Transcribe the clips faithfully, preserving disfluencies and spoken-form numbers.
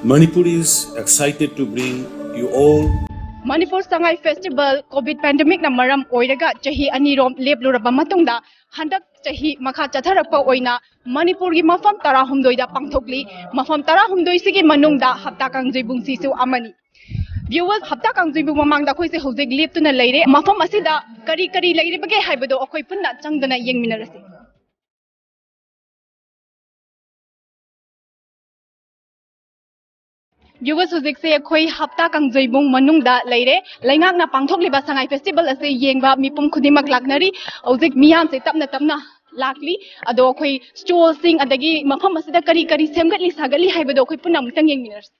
Manipur is excited to bring you all. Manipur Sangai festival Covid ꯄꯦꯟꯗꯦꯃꯤꯛꯅ ꯃꯔꯝ ꯑꯣꯏꯔꯒ ꯆꯍꯤ ꯑꯅꯤꯔꯣꯝ ꯂꯦꯞꯂꯨꯔꯕ ꯃꯇꯨꯡꯗ ꯍꯟꯗꯛ ꯆꯍꯤ ꯃꯈꯥ ꯆꯠꯊꯔꯛꯄ ꯑꯣꯏꯅ ꯃꯅꯤꯄꯨꯔꯒꯤ ꯃꯐꯝ ꯇꯔꯥꯍꯨꯝꯗꯣꯏꯗ ꯄꯥꯡꯊꯣꯛꯂꯤ꯫ ꯃꯐꯝ ꯇꯔꯥꯍꯨꯝꯗꯣꯏꯁꯤꯒꯤ ꯃꯅꯨꯡꯗ ꯍꯞꯇꯥ ꯀꯥꯡꯖꯩꯕꯨꯡꯁꯤꯁꯨ ꯑꯃꯅꯤ꯫ ꯚ꯭ꯌꯨꯋꯔꯁ, ꯍꯞꯇꯥ ꯀꯥꯡꯖꯩꯕꯨꯡ ꯃꯃꯥꯡꯗ ꯑꯩꯈꯣꯏꯁꯦ ꯍꯧꯖꯤꯛ ꯂꯦꯞꯇꯨꯅ ꯂꯩꯔꯦ꯫ ꯃꯐꯝ ꯑꯁꯤꯗ ꯀꯔꯤ ꯀꯔꯤ ꯂꯩꯔꯤꯕꯒꯦ ꯍꯥꯏꯕꯗꯣ ꯑꯩꯈꯣꯏ ꯄꯨꯟꯅ ꯆꯪꯗꯨꯅ ꯌꯦꯡꯃꯤꯟꯅꯔꯁꯤ꯫ ꯚ꯭ꯌꯨꯋꯔꯁ, ꯍꯧꯖꯤꯛꯁꯦ ꯑꯩꯈꯣꯏ ꯍꯞꯇꯥ ꯀꯥꯡꯖꯩꯕꯨꯡ ꯃꯅꯨꯡꯗ ꯂꯩꯔꯦ꯫ ꯂꯩꯉꯥꯛꯅ ꯄꯥꯡꯊꯣꯛꯂꯤꯕ ꯁꯉꯥꯏ ꯐꯦꯁꯇꯤꯚꯦꯜ ꯑꯁꯦ ꯌꯦꯡꯕ ꯃꯤꯄꯨꯝ ꯈꯨꯗꯤꯡꯃꯛ ꯂꯥꯛꯅꯔꯤ꯫ ꯍꯧꯖꯤꯛ ꯃꯤꯌꯥꯝꯁꯦ ꯇꯞꯅ ꯇꯞꯅ ꯂꯥꯛꯂꯤ꯫ ꯑꯗꯣ ꯑꯩꯈꯣꯏ ꯁ꯭ꯇꯣꯜꯁꯤꯡ ꯑꯗꯒꯤ ꯃꯐꯝ ꯑꯁꯤꯗ ꯀꯔꯤ ꯀꯔꯤ ꯁꯦꯝꯒꯠꯂꯤ ꯁꯥꯒꯠꯂꯤ ꯍꯥꯏꯕꯗꯣ ꯑꯩꯈꯣꯏ ꯄꯨꯟꯅ ꯑꯃꯨꯛꯇꯪ ꯌꯦꯡꯃꯤꯟꯅꯔꯁꯤ꯫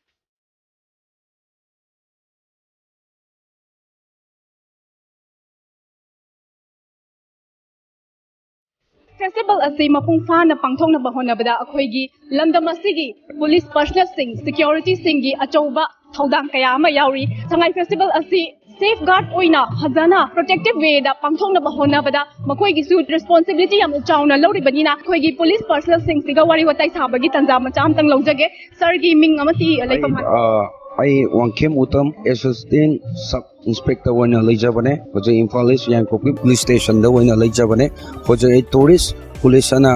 ꯐꯦꯁꯇꯤꯚꯦꯜ ꯑꯁꯤ ꯃꯄꯨꯡ ꯐꯥꯅ ꯄꯥꯡꯊꯣꯛꯅꯕ ꯍꯣꯠꯅꯕꯗ ꯑꯩꯈꯣꯏꯒꯤ ꯂꯝꯗꯝ ꯑꯁꯤꯒꯤ ꯄꯨꯂꯤꯁ ꯄꯥꯔꯁꯅꯦꯜꯁꯤꯡ, ꯁꯦꯀ꯭ꯌꯨꯔꯤꯇꯤꯁꯤꯡꯒꯤ ꯑꯆꯧꯕ ꯊꯧꯗꯥꯡ ꯀꯌꯥ ꯑꯃ ꯌꯥꯎꯔꯤ꯫ ꯁꯉꯥꯏ ꯐꯦꯁꯇꯤꯚꯦꯜ ꯑꯁꯤ ꯁꯦꯐ ꯒꯥꯔꯗ ꯑꯣꯏꯅ ꯐꯖꯅ ꯄ꯭ꯔꯣꯇꯦꯛꯇꯤꯚ ꯋꯦꯗ ꯄꯥꯡꯊꯣꯛꯅꯕ ꯍꯣꯠꯅꯕꯗ ꯃꯈꯣꯏꯒꯤꯁꯨ ꯔꯦꯁꯄꯣꯟꯁꯤꯕꯤꯂꯤꯇꯤ ꯌꯥꯝꯅ ꯆꯥꯎꯅ ꯂꯧꯔꯤꯕꯅꯤꯅ ꯑꯩꯈꯣꯏꯒꯤ ꯄꯨꯂꯤꯁ ꯄꯥꯔꯁꯅꯦꯜꯁꯤꯡꯁꯤꯒ ꯋꯥꯔꯤ ꯋꯥꯇꯥꯏ ꯁꯥꯕꯒꯤ ꯇꯥꯟꯖꯥ ꯃꯆꯥ ꯑꯃꯇꯪ ꯂꯧꯖꯒꯦ꯫ ꯁꯥꯔꯒꯤ ꯃꯤꯡ ꯑꯃꯗꯤ ꯂꯩꯐꯝ ꯑꯩ, ꯍꯥꯏꯕꯤꯌꯨ꯫ ꯑ, ꯑꯩ Wangkhem Uttam, assistant sub inspector ꯑꯣꯏꯅ ꯂꯩꯖꯕꯅꯦ꯫ ꯍꯧꯖꯤꯛ ꯏꯝꯐꯥꯜ ꯏꯁ ꯌꯥꯏꯉꯪꯄꯣꯛꯄꯤ ꯄꯨꯂꯤꯁ ꯁ꯭ꯇꯦꯁꯟꯗ ꯑꯣꯏꯅ ꯂꯩꯖꯕꯅꯦ꯫ ꯍꯧꯖꯤꯛ ꯑꯩ ꯇꯨꯔꯤꯁ ꯄꯨꯂꯤꯁ ꯑꯅ,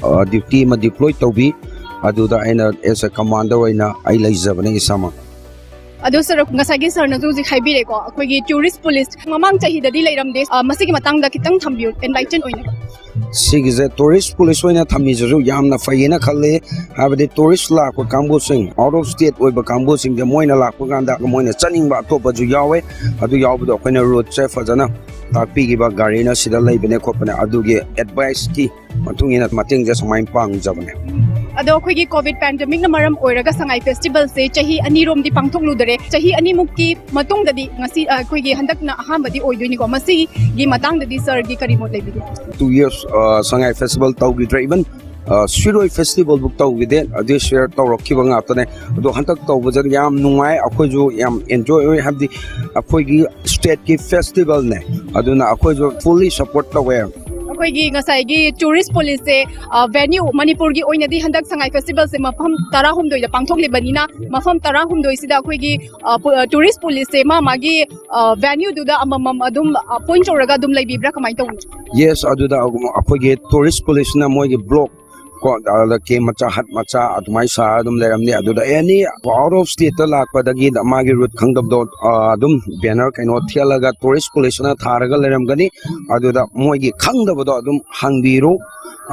ꯑ, ꯗ꯭ꯌꯨꯇꯤ ꯑꯃ ꯗꯤꯄ꯭ꯂꯣꯏ ꯇꯧꯕꯤ꯫ ꯑꯗꯨꯗ ꯑꯩꯅ ꯑꯦꯁ ꯑꯦ ꯀꯃꯥꯟꯗꯔ ꯑꯣꯏꯅ ꯑꯩ ꯂꯩꯖꯕꯅꯦ ꯏꯁꯥꯃꯛ꯫ ꯑꯗꯣ ꯁꯥꯔ, ꯉꯁꯥꯏꯒꯤ ꯁꯥꯔꯅꯁꯨ ꯍꯧꯖꯤꯛ ꯍꯥꯏꯕꯤꯔꯦꯀꯣ, ꯑꯩꯈꯣꯏꯒꯤ ꯇꯨꯔꯤꯁ ꯄꯨꯂꯤꯁ ꯃꯃꯥꯡ ꯆꯍꯤꯗꯗꯤ ꯂꯩꯔꯝꯗꯦ꯫ ꯑ, ꯃꯁꯤꯒꯤ ꯃꯇꯥꯡꯗ ꯈꯤꯇꯪ ꯊꯝꯕꯤꯌꯨ, ꯑꯦꯟꯂꯥꯏꯇꯟ ꯑꯣꯏꯅꯕ꯫ ꯁꯤꯒꯤꯁꯦ ꯇꯨꯔꯤꯁ ꯄꯨꯂꯤꯁ ꯑꯣꯏꯅ ꯊꯝꯃꯤꯁꯤꯁꯨ ꯌꯥꯝꯅ ꯐꯩꯌꯦꯅ ꯈꯜꯂꯤ꯫ ꯍꯥꯏꯕꯗꯤ ꯇꯨꯔꯤꯁ ꯂꯥꯛꯄ ꯀꯥꯡꯕꯨꯁꯤꯡ, ꯑꯥꯎꯠ ꯑꯣꯐ ꯁ꯭ꯇꯦꯠ ꯑꯣꯏꯕ ꯀꯥꯡꯕꯨꯁꯤꯡꯁꯦ ꯃꯣꯏꯅ ꯂꯥꯛꯄ ꯀꯥꯟꯗ ꯃꯣꯏꯅ ꯆꯠꯅꯤꯡꯕ ꯑꯇꯣꯞꯄꯁꯨ ꯌꯥꯎꯋꯦ꯫ ꯑꯗꯨ ꯌꯥꯎꯕꯗꯣ ꯑꯩꯈꯣꯏꯅ ꯔꯨꯠꯁꯦ ꯐꯖꯅ ꯇꯥꯛꯄꯤꯈꯤꯕ, ꯒꯥꯔꯤꯅ ꯁꯤꯗ ꯂꯩꯕꯅꯦ ꯈꯣꯠꯄꯅꯦ, ꯑꯗꯨꯒꯤ ꯑꯦꯗꯚꯥꯏꯁꯀꯤ ꯃꯇꯨꯡ ꯏꯟꯅ ꯃꯇꯦꯡꯁꯦ ꯁꯨꯃꯥꯏꯅ ꯄꯥꯡꯖꯕꯅꯦ꯫ ꯑꯗꯣ ꯑꯩꯈꯣꯏꯒꯤ ꯀꯣꯚꯤꯗ ꯄꯦꯟꯗꯦꯃꯤꯛꯅ ꯃꯔꯝ ꯑꯣꯏꯔꯒ ꯁꯉꯥꯏ ꯐꯦꯁꯇꯤꯚꯦꯜꯁꯦ ꯆꯍꯤ ꯑꯅꯤꯔꯣꯝꯗꯤ ꯄꯥꯡꯊꯣꯛꯂꯨꯗꯔꯦ꯫ ꯆꯍꯤ ꯑꯅꯤꯃꯨꯛꯀꯤ ꯃꯇꯨꯡꯗꯗꯤ ꯉꯁꯤ, ꯑ, ꯑꯩꯈꯣꯏꯒꯤ ꯍꯟꯗꯛꯅ ꯑꯍꯥꯟꯕꯗꯤ ꯑꯣꯏꯗꯣꯏꯅꯤꯀꯣ꯫ ꯃꯁꯤꯒꯤ ꯃꯇꯥꯡꯗꯗꯤ ꯁꯥꯔꯒꯤ ꯀꯔꯤ ꯃꯣꯠ ꯂꯩꯕꯤꯒꯦ? ꯇꯨ ꯌꯔꯁ, ꯑ, ꯁꯉꯥꯏ ꯐꯦꯁꯇꯤꯚꯦꯜ ꯇꯧꯈꯤꯗ꯭ꯔꯦ꯫ ꯏꯚꯟ, ꯑ, ꯁꯤꯔꯣꯏ ꯐꯦꯁꯇꯤꯚꯦꯜꯕꯨꯛ ꯇꯧꯈꯤꯗꯦ꯫ ꯑꯗꯨ ꯁꯤꯌꯔ ꯇꯧꯔꯛꯈꯤꯕ ꯉꯥꯛꯇꯅꯦ꯫ ꯑꯗꯣ ꯍꯟꯗꯛ ꯇꯧꯕꯁꯤꯗ ꯌꯥꯝ ꯅꯨꯡꯉꯥꯏ, ꯑꯩꯈꯣꯏꯁꯨ ꯌꯥꯝ ꯑꯦꯟꯖꯣꯏ ꯑꯣꯏ꯫ ꯍꯥꯏꯕꯗꯤ ꯑꯩꯈꯣꯏꯒꯤ ꯁ꯭ꯇꯦꯠꯀꯤ ꯐꯦꯁꯇꯤꯚꯦꯜꯅꯦ, ꯑꯗꯨꯅ ꯑꯩꯈꯣꯏꯁꯨ ꯐꯨꯜꯂꯤ ꯁꯞꯄꯣꯔꯠ ꯇꯧꯋꯦ꯫ ꯑꯩꯈꯣꯏꯒꯤ ꯉꯁꯥꯏꯒꯤ ꯇꯨꯔꯤꯁ ꯄꯨꯂꯤꯁꯁꯦ, ꯚꯦꯅ꯭ꯌꯨ, ꯃꯅꯤꯄꯨꯔꯒꯤ ꯑꯣꯏꯅꯗꯤ ꯍꯟꯗꯛ ꯁꯉꯥꯏ ꯐꯦꯁꯇꯤꯚꯦꯜꯁꯦ ꯃꯐꯝ ꯇꯔꯥꯍꯨꯝꯗꯣꯏꯗ ꯄꯥꯡꯊꯣꯛꯂꯤꯕꯅꯤꯅ, ꯃꯐꯝ ꯇꯔꯥꯍꯨꯝꯗꯣꯏꯁꯤꯗ ꯑꯩꯈꯣꯏꯒꯤ ꯇꯨꯔꯤꯁ ꯄꯨꯂꯤꯁꯁꯦ ꯃꯥ ꯃꯥꯒꯤ ꯚꯦꯅ꯭ꯌꯨꯗꯨꯗ ꯑꯃꯃꯝ ꯑꯗꯨꯝ ꯄꯣꯏꯟ ꯇꯧꯔꯒ ꯑꯗꯨꯝ ꯂꯩꯕꯤꯕ꯭ꯔꯥ, ꯀꯃꯥꯏꯅ ꯇꯧꯕꯅꯣ? ꯌꯦꯁ, ꯑꯗꯨꯗ ꯑꯩꯈꯣꯏꯒꯤ ꯇꯨꯔꯤꯁ ꯄꯨꯂꯤꯁꯅ ꯃꯣꯏꯒꯤ ꯕ꯭ꯂꯣꯛ ꯀꯣ, ꯑꯗ ꯀꯦꯝ ꯃꯆꯥ, ꯍꯠ ꯃꯆꯥ ꯑꯗꯨꯃꯥꯏꯅ ꯁꯥꯔ ꯑꯗꯨꯝ ꯂꯩꯔꯝꯅꯤ꯫ ꯑꯗꯨꯗ ꯑꯦꯅꯤ ꯑꯥꯎꯠ ꯑꯣꯐ ꯁ꯭ꯇꯦꯠꯇ ꯂꯥꯛꯄꯗꯒꯤ ꯃꯥꯒꯤ ꯔꯨꯠ ꯈꯪꯗꯕꯗꯣ, ꯑ, ꯑꯗꯨꯝ ꯕꯦꯅꯔ ꯀꯩꯅꯣ ꯊꯦꯠꯂꯒ ꯇꯨꯔꯤꯁ ꯄꯨꯂꯤꯁꯅ ꯊꯥꯔꯒ ꯂꯩꯔꯝꯒꯅꯤ꯫ ꯑꯗꯨꯗ ꯃꯣꯏꯒꯤ ꯈꯪꯗꯕꯗꯣ ꯑꯗꯨꯝ ꯍꯪꯕꯤꯔꯨ,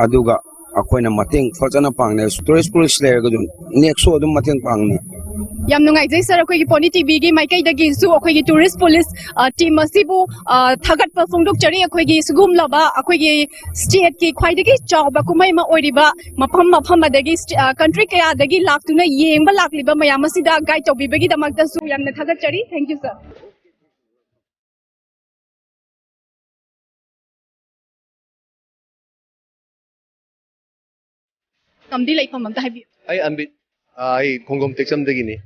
ꯑꯗꯨꯒ ꯑꯩꯈꯣꯏꯅ ꯃꯇꯦꯡ ꯐꯖꯅ ꯄꯥꯡꯅꯩ꯫ ꯇꯨꯔꯤꯁ ꯄꯨꯂꯤꯁ ꯂꯩꯔꯒꯁꯨ ꯅꯦꯛꯁꯁꯨ ꯑꯗꯨꯝ ꯃꯇꯦꯡ ꯄꯥꯡꯅꯤ꯫ ꯌꯥꯝ ꯅꯨꯡꯉꯥꯏꯖꯩ ꯁꯥꯔ, ꯑꯩꯈꯣꯏꯒꯤ ꯄꯣꯅꯤ ꯇꯤꯚꯤꯒꯤ ꯃꯥꯏꯀꯩꯗꯒꯤꯁꯨ ꯑꯩꯈꯣꯏꯒꯤ ꯇꯨꯔꯤꯁ ꯄꯨꯂꯤꯁ, ꯑ, ꯇꯤꯝ ꯑꯁꯤꯕꯨ, ꯑ, ꯊꯥꯒꯠꯄ ꯐꯣꯡꯗꯣꯛꯆꯔꯤ꯫ ꯑꯩꯈꯣꯏꯒꯤ ꯁꯤꯒꯨꯝꯂꯕ ꯑꯩꯈꯣꯏꯒꯤ ꯁ꯭ꯇꯦꯠꯀꯤ ꯈ꯭ꯋꯥꯏꯗꯒꯤ ꯆꯥꯎꯕ ꯀꯨꯝꯍꯩ ꯑꯃ ꯑꯣꯏꯔꯤꯕ ꯃꯐꯝ ꯃꯐꯝ ꯑꯗꯒꯤ ꯁ꯭ꯇꯦ-, ꯑ, ꯀꯟꯇ꯭ꯔꯤ ꯀꯌꯥꯗꯒꯤ ꯂꯥꯛꯇꯨꯅ ꯌꯦꯡꯕ ꯂꯥꯛꯂꯤꯕ ꯃꯌꯥꯝ ꯑꯁꯤꯗ ꯒꯥꯏꯗ ꯇꯧꯕꯤꯕꯒꯤꯗꯃꯛꯇꯁꯨ ꯌꯥꯝꯅ ꯊꯥꯒꯠꯆꯔꯤ꯫ Thank you, sir. ꯇꯝꯗꯤ ꯂꯩꯐꯝ ꯑꯝꯇ ꯍꯥꯏꯕꯤꯌꯨ꯫ ꯑꯩ ꯑꯝꯕꯤꯠ, ꯑ, ꯑꯩ ꯈꯣꯡꯖꯣꯝ ꯇꯦꯛꯆꯝꯗꯒꯤꯅꯤ꯫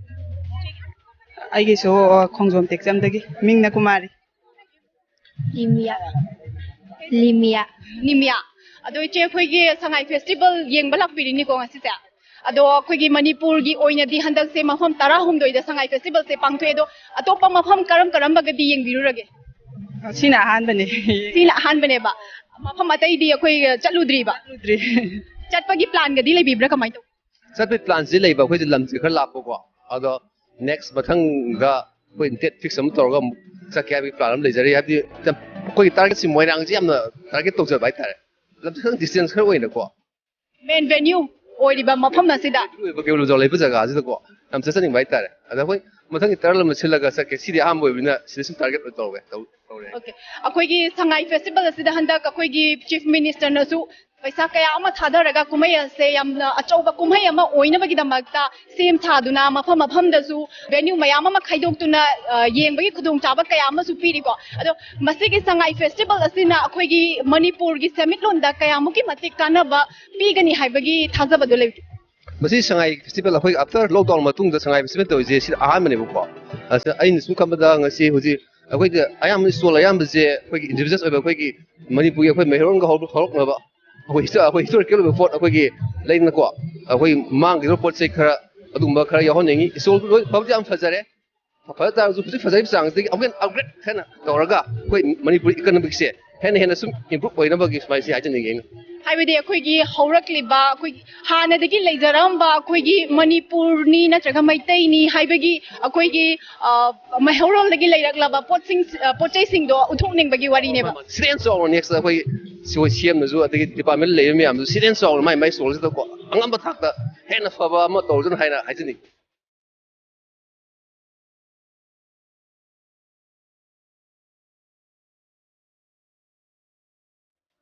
ꯑꯩꯒꯤꯁꯨ, ꯑ, ꯈꯣꯡꯖꯣꯝ ꯇꯦꯛꯆꯝꯗꯒꯤ꯫ ꯃꯤꯡꯅ ꯀꯨꯃꯥꯔꯤ꯫ ꯂꯤꯃꯤꯌꯥ꯫ ꯂꯤꯃꯤꯌꯥ꯫ ꯅꯤꯃꯤꯌꯥ꯫ ꯑꯗꯣ ꯏꯆꯦ, ꯑꯩꯈꯣꯏꯒꯤ ꯁꯉꯥꯏ ꯐꯦꯁꯇꯤꯚꯦꯜ ꯌꯦꯡꯕ ꯂꯥꯛꯄꯤꯔꯤꯅꯤꯀꯣ ꯉꯁꯤꯁꯦ? ꯑꯗꯣ ꯑꯩꯈꯣꯏꯒꯤ ꯃꯅꯤꯄꯨꯔꯒꯤ ꯑꯣꯏꯅꯗꯤ ꯍꯟꯗꯛꯁꯦ ꯃꯐꯝ ꯇꯔꯥꯍꯨꯝꯗꯣꯏꯗ ꯁꯉꯥꯏ ꯐꯦꯁꯇꯤꯚꯦꯜꯁꯦ ꯄꯥꯡꯊꯣꯛꯑꯦ꯫ ꯑꯗꯣ ꯑꯇꯣꯞꯄ ꯃꯐꯝ ꯀꯔꯝ ꯀꯔꯝꯕꯒꯗꯤ ꯌꯦꯡꯕꯤꯔꯨꯔꯒꯦ? ꯁꯤꯅ ꯑꯍꯥꯟꯕꯅꯦ꯫ ꯁꯤꯅ ꯑꯍꯥꯟꯕꯅꯦꯕ꯫ ꯃꯐꯝ ꯑꯇꯩꯗꯤ ꯑꯩꯈꯣꯏ ꯆꯠꯂꯨꯗ꯭ꯔꯤꯕ? ꯆꯠꯂꯨꯗ꯭ꯔꯤ꯫ ꯆꯠꯄꯒꯤ ꯄ꯭ꯂꯥꯟꯒꯗꯤ ꯂꯩꯕꯤꯕ꯭ꯔꯥ, ꯀꯃꯥꯏꯅ ꯇꯧ? ꯆꯠꯄꯒꯤ ꯄ꯭ꯂꯥꯟꯁꯤ ꯂꯩꯕ, ꯑꯩꯈꯣꯏꯁꯦ ꯂꯝꯁꯦ ꯈꯔ ꯂꯥꯞꯄꯀꯣ꯫ ꯑꯗꯣ ꯅꯦꯛꯁ ꯃꯊꯪꯗ ꯑꯩꯈꯣꯏ ꯗꯦꯠ ꯐꯤꯛꯁ ꯑꯃ ꯇꯧꯔꯒ ꯑꯃꯨꯛ ꯆꯠꯀꯦ ꯍꯥꯏꯕꯒꯤ ꯄ꯭ꯂꯥꯟ ꯑꯃ ꯂꯩꯖꯔꯤ꯫ ꯍꯥꯏꯕꯗꯤ ꯑꯩꯈꯣꯏꯒꯤ ꯇꯥꯔꯒꯦꯠꯁꯤ ꯃꯣꯏꯔꯥꯡꯁꯤ ꯌꯥꯝꯅ ꯇꯥꯔꯒꯦꯠ ꯇꯧꯖꯕ ꯍꯥꯏꯇꯥꯔꯦ꯫ ꯂꯝꯁꯦ ꯈꯤꯇꯪ ꯗꯤꯁꯇꯦꯟꯁ ꯈꯔ ꯑꯣꯏꯅꯀꯣ꯫ ꯃꯦꯟ ꯚꯦꯅ꯭ꯌꯨ ꯑꯣꯏꯔꯤꯕ ꯃꯐꯝ ꯑꯁꯤꯗ꯫ ꯑꯣꯏꯕ ꯀꯩꯕꯨꯜ ꯂꯝꯖꯥꯎ ꯂꯩꯕ ꯖꯒꯥꯁꯤꯗꯀꯣ ꯌꯥꯝ ꯆꯠꯆꯅꯤꯡꯕ ꯍꯥꯏꯇꯥꯔꯦ꯫ ꯑꯗ ꯑꯩꯈꯣꯏ ꯃꯊꯪꯒꯤ ꯇꯔꯟ ꯑꯃ ꯁꯤꯜꯂꯒ ꯆꯠꯀꯦ꯫ ꯁꯤꯗꯤ ꯑꯍꯥꯟꯕ ꯑꯣꯏꯕꯅꯤꯅ ꯁꯤꯗ ꯁꯨꯝ ꯇꯥꯔꯒꯦꯠ ꯑꯣꯏꯅ ꯇꯧꯔꯦ, ꯇꯧ-, ꯇꯧꯔꯦ꯫ ꯑꯣꯀꯦ꯫ ꯑꯩꯈꯣꯏꯒꯤ ꯁꯉꯥꯏ ꯐꯦꯁꯇꯤꯚꯦꯜ ꯑꯁꯤꯗ ꯍꯟꯗꯛ ꯑꯩꯈꯣꯏꯒꯤ ꯆꯤꯐ ꯃꯤꯅꯤꯁꯇꯔꯅꯁꯨ ꯄꯩꯁꯥ ꯀꯌꯥ ꯑꯃ ꯊꯥꯗꯔꯒ ꯀꯨꯝꯍꯩ ꯑꯁꯦ ꯌꯥꯝꯅ ꯑꯆꯧꯕ ꯀꯨꯝꯍꯩ ꯑꯃ ꯑꯣꯏꯅꯕꯒꯤꯗꯃꯛꯇ ꯁꯦꯝ ꯁꯥꯗꯨꯅ, ꯃꯐꯝ ꯃꯐꯝꯗꯁꯨ ꯚꯦꯅ꯭ꯌꯨ ꯃꯌꯥꯝ ꯑꯃ ꯈꯥꯏꯗꯣꯛꯇꯨꯅ, ꯑ, ꯌꯦꯡꯕꯒꯤ ꯈꯨꯗꯣꯡꯆꯥꯕ ꯀꯌꯥ ꯑꯃꯁꯨ ꯄꯤꯔꯤꯀꯣ꯫ ꯑꯗꯣ ꯃꯁꯤꯒꯤ ꯁꯉꯥꯏ ꯐꯦꯁꯇꯤꯚꯦꯜ ꯑꯁꯤꯅ ꯑꯩꯈꯣꯏꯒꯤ ꯃꯅꯤꯄꯨꯔꯒꯤ ꯁꯦꯟꯃꯤꯠꯂꯣꯟꯗ ꯀꯌꯥꯃꯨꯛꯀꯤ ꯃꯇꯤꯛ ꯀꯥꯟꯅꯕ ꯄꯤꯒꯅꯤ ꯍꯥꯏꯕꯒꯤ ꯊꯥꯖꯕꯗꯣ ꯂꯩꯕꯤꯕ꯭ꯔꯥ? ꯃꯁꯤ ꯁꯉꯥꯏ ꯐꯦꯁꯇꯤꯚꯦꯜ, ꯑꯩꯈꯣꯏ ꯑꯥꯐꯇꯔ ꯂꯣꯛꯗꯥꯎꯟ ꯃꯇꯨꯡꯗ ꯁꯉꯥꯏ ꯐꯦꯁꯇꯤꯚꯦꯜ ꯇꯧꯔꯤꯁꯦ ꯁꯤꯅ ꯑꯍꯥꯟꯕꯅꯦꯕꯀꯣ꯫ ꯑꯁꯤꯗ ꯑꯩꯅ ꯁꯨꯝ ꯈꯟꯕꯗ ꯉꯁꯤ ꯍꯧꯖꯤꯛ ꯑꯩꯈꯣꯏꯗ ꯑꯌꯥꯝꯕ ꯏꯁꯇꯣꯜ ꯑꯌꯥꯝꯕꯁꯦ ꯑꯩꯈꯣꯏꯒꯤ ꯏꯟꯗꯤꯖꯤꯅꯁ ꯑꯣꯏꯕ ꯑꯩꯈꯣꯏꯒꯤ ꯃꯅꯤꯄꯨꯔꯒꯤ ꯑꯩꯈꯣꯏ ꯃꯩꯍꯧꯔꯣꯟꯒ ꯍꯧꯔꯛ- ꯍꯧꯔꯛꯅꯕ ꯑꯩꯈꯣꯏ ꯍꯤꯁꯇ- ꯑꯩꯈꯣꯏ ꯍꯤꯁꯇꯣꯔꯤꯀꯦꯜ ꯑꯣꯏꯕ ꯄꯣꯠ ꯑꯩꯈꯣꯏꯒꯤ ꯂꯩꯗꯅꯀꯣ, ꯑꯩꯈꯣꯏ ꯃꯥꯡꯈꯤꯕ ꯄꯣꯠ ꯆꯩ ꯈꯔ ꯑꯗꯨꯒꯨꯝꯕ ꯈꯔ ꯌꯥꯎꯍꯟꯅꯤꯡꯉꯤ꯫ ꯏꯁꯇꯣꯜ ꯂꯣꯏ ꯐꯕꯗꯤ ꯌꯥꯝ ꯐꯖꯔꯦ, ꯐꯖ ꯇꯥꯔꯒꯁꯨ ꯍꯧꯖꯤꯛ ꯐꯖꯔꯤꯕ ꯆꯥꯡꯁꯤꯗꯒꯤ ꯑꯃꯨꯛ ꯍꯦꯟꯅ ꯑꯞꯒ꯭ꯔꯦꯗ ꯍꯦꯟꯅ ꯇꯧꯔꯒ ꯑꯩꯈꯣꯏ ꯃꯅꯤꯄꯨꯔ ꯏꯀꯅꯣꯃꯤꯛꯁꯦ ꯍꯦꯟꯅ ꯍꯦꯟꯅ ꯁꯨꯝ ꯏꯝꯄ꯭ꯔꯨꯞ ꯑꯣꯏꯅꯕꯒꯤ ꯁꯨꯃꯥꯏꯅ ꯁꯤ ꯍꯥꯏꯖꯅꯤꯡꯉꯤ ꯑꯩꯅ꯫ ꯍꯥꯏꯕꯗꯤ ꯑꯩꯈꯣꯏꯒꯤ ꯍꯧꯔꯛꯂꯤꯕ ꯑꯩꯈꯣꯏꯒꯤ ꯍꯥꯟꯅꯗꯒꯤ ꯂꯩꯖꯔꯝꯕ ꯑꯩꯈꯣꯏꯒꯤ ꯃꯅꯤꯄꯨꯔꯅꯤ ꯅꯠꯇ꯭ꯔꯒ ꯃꯩꯇꯩꯅꯤ ꯍꯥꯏꯕꯒꯤ ꯑꯩꯈꯣꯏꯒꯤ ꯑ, ꯃꯩꯍꯧꯔꯣꯜꯗꯒꯤ ꯂꯩꯔꯛꯂꯕ ꯄꯣꯠꯁꯤꯡ ꯑ, ꯄꯣꯠ ꯆꯩꯁꯤꯡꯗꯣ ꯎꯠꯊꯣꯛꯅꯤꯡꯕꯒꯤ ꯋꯥꯔꯤꯅꯦꯕ꯫ ꯁꯤꯗꯩ ꯍꯦꯟꯅ ꯆꯥꯎꯅ ꯅꯦꯛꯁꯇ ꯑꯩꯈꯣꯏ ꯁꯤ ꯍꯣꯏ ꯁꯤ ꯑꯦꯝꯅꯁꯨ ꯑꯗꯒꯤ ꯗꯤꯄꯥꯔꯠꯃꯦꯟ ꯂꯩꯔꯤꯕ ꯃꯌꯥꯝꯁꯨ ꯁꯤꯗꯩ ꯍꯦꯟꯅ ꯆꯥꯎꯅ ꯃꯥꯏ ꯃꯥꯏ ꯏꯁꯇꯣꯜꯁꯤꯗꯀꯣ ꯑꯉꯝꯕ ꯊꯥꯛꯇ ꯍꯦꯟꯅ ꯐꯕ ꯑꯃ ꯇꯧꯔꯁꯅꯨ ꯍꯥꯏꯅ ꯍꯥꯏꯖꯅꯤꯡꯉꯤ꯫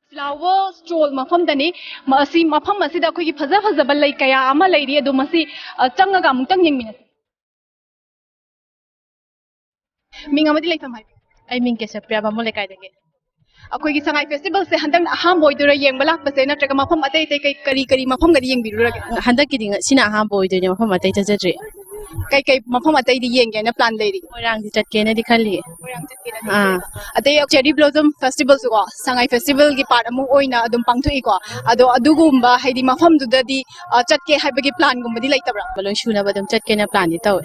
ꯁꯤꯂꯥꯎꯕ ꯁ꯭ꯇꯣꯜ ꯃꯐꯝꯗꯅꯤ꯫ ꯃꯁꯤ ꯃꯐꯝ ꯑꯁꯤꯗ ꯑꯩꯈꯣꯏꯒꯤ ꯐꯖ ꯐꯖꯕ ꯂꯩ ꯀꯌꯥ ꯑꯃ ꯂꯩꯔꯤ꯫ ꯑꯗꯣ ꯃꯁꯤ, ꯑ, ꯆꯪꯉꯒ ꯑꯃꯨꯛꯇꯪ ꯌꯦꯡꯃꯤꯟꯅꯁꯤ꯫ ꯃꯤꯡ ꯑꯃꯗꯤ ꯂꯩꯐꯝ ꯍꯥꯏꯕꯤꯌꯨ꯫ ꯑꯩ ꯃꯤꯡ ꯀꯦꯁꯄ꯭ꯔꯤꯌꯥ ꯕꯥꯃꯣꯟ ꯂꯩꯀꯥꯏꯗꯒꯤ꯫ ꯑꯩꯈꯣꯏꯒꯤ ꯁꯉꯥꯏ ꯐꯦꯁꯇꯤꯚꯦꯜꯁꯦ ꯍꯟꯗꯛꯅ ꯑꯍꯥꯟꯕ ꯑꯣꯏꯗꯣꯏꯔꯥ ꯌꯦꯡꯕ ꯂꯥꯛꯄꯁꯦ, ꯅꯠꯇ꯭ꯔꯒ ꯃꯐꯝ ꯑꯇꯩ ꯑꯇꯩ ꯀꯩ, ꯀꯔꯤ ꯀꯔꯤ ꯃꯐꯝꯒꯗꯤ ꯌꯦꯡꯕꯤꯔꯨꯔꯒꯦ? ꯍꯟꯗꯛꯀꯤꯗꯤ ꯉ-, ꯁꯤꯅ ꯑꯍꯥꯟꯕ ꯑꯣꯏꯗꯣꯏꯅꯦ, ꯃꯐꯝ ꯑꯇꯩ ꯆꯠꯆꯗ꯭ꯔꯤ꯫ ꯀꯩ ꯀꯩ ꯃꯐꯝ ꯑꯇꯩꯗꯤ ꯌꯦꯡꯒꯦꯅ ꯄ꯭ꯂꯥꯟ ꯂꯩꯔꯤ? ꯃꯣꯏꯔꯥꯡꯗꯤ ꯆꯠꯀꯦꯅꯗꯤ ꯈꯜꯂꯤ꯫ ꯑꯥ꯫ ꯑꯗꯩ ꯆꯦꯔꯤ ꯕ꯭ꯂꯣꯖꯝ ꯐꯦꯁꯇꯤꯚꯦꯜꯁꯨꯀꯣ ꯁꯉꯥꯏ ꯐꯦꯁꯇꯤꯚꯦꯜꯒꯤ ꯄꯥꯔꯠ ꯑꯃ ꯑꯣꯏꯅ ꯑꯗꯨꯝ ꯄꯥꯡꯊꯣꯛꯏꯀꯣ꯫ ꯑꯗꯣ ꯑꯗꯨꯒꯨꯝꯕ ꯍꯥꯏꯗꯤ ꯃꯐꯝꯗꯨꯗꯗꯤ, ꯑ, ꯆꯠꯀꯦ ꯍꯥꯏꯕꯒꯤ ꯄ꯭ꯂꯥꯟꯒꯨꯝꯕꯗꯤ ꯂꯩꯇꯕ꯭ꯔꯥ? ꯂꯣꯏ ꯁꯨꯅꯕ ꯑꯗꯨꯝ ꯆꯠꯀꯦꯅ ꯄ꯭ꯂꯥꯟꯗꯤ ꯇꯧꯋꯦ꯫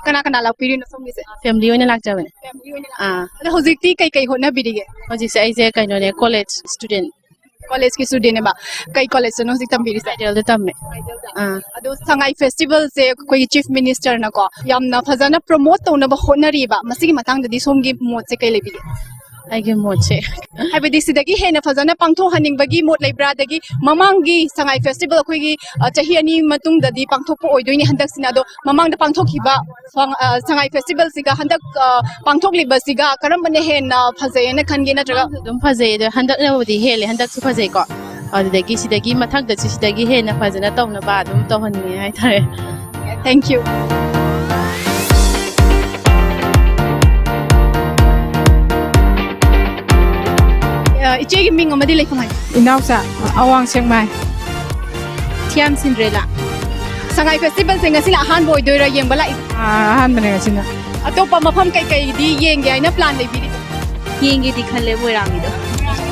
ꯀꯅꯥ ꯀꯅꯥ ꯂꯥꯛꯄꯤꯔꯤꯅꯣ ꯁꯣꯝꯒꯤꯁꯦ? ꯐꯦꯃꯤꯂꯤ ꯑꯣꯏꯅ ꯂꯥꯛꯆꯕꯅꯦ꯫ ꯑꯥ꯫ ꯑꯗꯣ ꯍꯧꯖꯤꯛꯇꯤ ꯀꯩ ꯀꯩ ꯍꯣꯠꯅꯕꯤꯔꯤꯒꯦ? ꯍꯧꯖꯤꯛꯁꯦ ꯑꯩꯁꯦ ꯀꯩꯅꯣꯅꯦ, ꯀꯣꯂꯦꯖ ꯁ꯭ꯇꯨꯗꯦꯟ꯫ ꯀꯣꯂꯦꯖꯀꯤ ꯁ꯭ꯇꯨꯗꯦꯟꯅꯦꯕ꯫ ꯀꯩ ꯀꯣꯂꯦꯖꯇꯅꯣ ꯍꯧꯖꯤꯛ ꯇꯝꯕꯤꯔꯤꯁꯦ? ꯑꯥꯏꯗꯤꯌꯦꯜꯗ ꯇꯝꯃꯦ꯫ ꯑꯥ꯫ ꯑꯗꯣ ꯁꯉꯥꯏ ꯐꯦꯁꯇꯤꯚꯦꯜꯁꯦ ꯑꯩꯈꯣꯏꯒꯤ ꯆꯤꯐ ꯃꯤꯅꯤꯁꯇꯔꯅꯀꯣ ꯌꯥꯝꯅ ꯐꯖꯅ ꯄ꯭ꯔꯣꯃꯣꯠ ꯇꯧꯅꯕ ꯍꯣꯠꯅꯔꯤꯕ, ꯃꯁꯤꯒꯤ ꯃꯇꯥꯡꯗꯗꯤ ꯁꯣꯝꯒꯤ ꯃꯣꯠꯁꯦ ꯀꯩ ꯂꯩꯕꯤꯒꯦ? ꯑꯩꯒꯤ ꯃꯣꯠꯁꯦ ꯍꯥꯏꯕꯗꯤ ꯁꯤꯗꯒꯤ ꯍꯦꯟꯅ ꯐꯖꯅ ꯄꯥꯡꯊꯣꯛꯍꯟꯅꯤꯡꯕꯒꯤ ꯃꯣꯠ ꯂꯩꯕ꯭ꯔꯥ? ꯑꯗꯒꯤ ꯃꯃꯥꯡꯒꯤ ꯁꯉꯥꯏ ꯐꯦꯁꯇꯤꯚꯦꯜ ꯑꯩꯈꯣꯏꯒꯤ, ꯑ, ꯆꯍꯤ ꯑꯅꯤ ꯃꯇꯨꯡꯗꯗꯤ ꯄꯥꯡꯊꯣꯛꯄ ꯑꯣꯏꯗꯣꯏꯅꯤ ꯍꯟꯗꯛꯁꯤꯅ, ꯑꯗꯣ ꯃꯃꯥꯡꯗ ꯄꯥꯡꯊꯣꯛꯈꯤꯕ ꯁꯉ-, ꯑ, ꯁꯉꯥꯏ ꯐꯦꯁꯇꯤꯚꯦꯜꯁꯤꯒ ꯍꯟꯗꯛ, ꯑ, ꯄꯥꯡꯊꯣꯛꯂꯤꯕꯁꯤꯒ ꯀꯔꯝꯕꯅ ꯍꯦꯟꯅ ꯐꯖꯩꯌꯦꯅ ꯈꯟꯒꯦ, ꯅꯠꯇ꯭ꯔꯒ? ꯑꯗꯨꯝ ꯐꯖꯩ, ꯑꯗꯣ ꯍꯟꯗꯛꯅꯕꯨꯗꯤ ꯍꯦꯜꯂꯦ, ꯍꯟꯗꯛꯁꯨ ꯐꯖꯩꯀꯣ꯫ ꯑꯗꯨꯗꯒꯤ ꯁꯤꯗꯒꯤ ꯃꯊꯪꯗꯁꯨ ꯁꯤꯗꯒꯤ ꯍꯦꯟꯅ ꯐꯖꯅ ꯇꯧꯅꯕ ꯑꯗꯨꯝ ꯇꯧꯍꯟꯅꯤꯡꯉꯦ ꯍꯥꯏꯇꯥꯔꯦ꯫ Thank you. ꯑ, ꯏꯆꯦꯒꯤ ꯃꯤꯡ ꯑꯃꯗꯤ ꯂꯩꯐꯝ ꯍꯥꯏꯕꯤꯌꯨ꯫ ꯏꯅꯥꯎꯆꯥ, ꯑꯋꯥꯡ ꯁꯦꯛꯃꯥꯏ꯫ ꯊꯤꯌꯥꯝ ꯁꯤꯟꯗ꯭ꯔꯦꯂꯥ꯫ ꯁꯉꯥꯏ ꯐꯦꯁꯇꯤꯚꯦꯜꯁꯦ ꯉꯁꯤꯅ ꯑꯍꯥꯟꯕ ꯑꯣꯏꯗꯣꯏꯔꯥ ꯌꯦꯡꯕ ꯂꯥꯛꯏ? ꯑꯥ, ꯑꯍꯥꯟꯕꯅꯦ ꯉꯁꯤꯅ꯫ ꯑꯇꯣꯞꯄ ꯃꯐꯝ ꯀꯩꯀꯩꯗꯤ ꯌꯦꯡꯒꯦ ꯍꯥꯏꯅ ꯄ꯭ꯂꯥꯟ ꯂꯩꯕꯤꯔꯤꯕꯣ? ꯌꯦꯡꯒꯦꯗꯤ ꯈꯜꯂꯦ ꯃꯣꯏꯔꯥꯡꯒꯤꯗꯣ꯫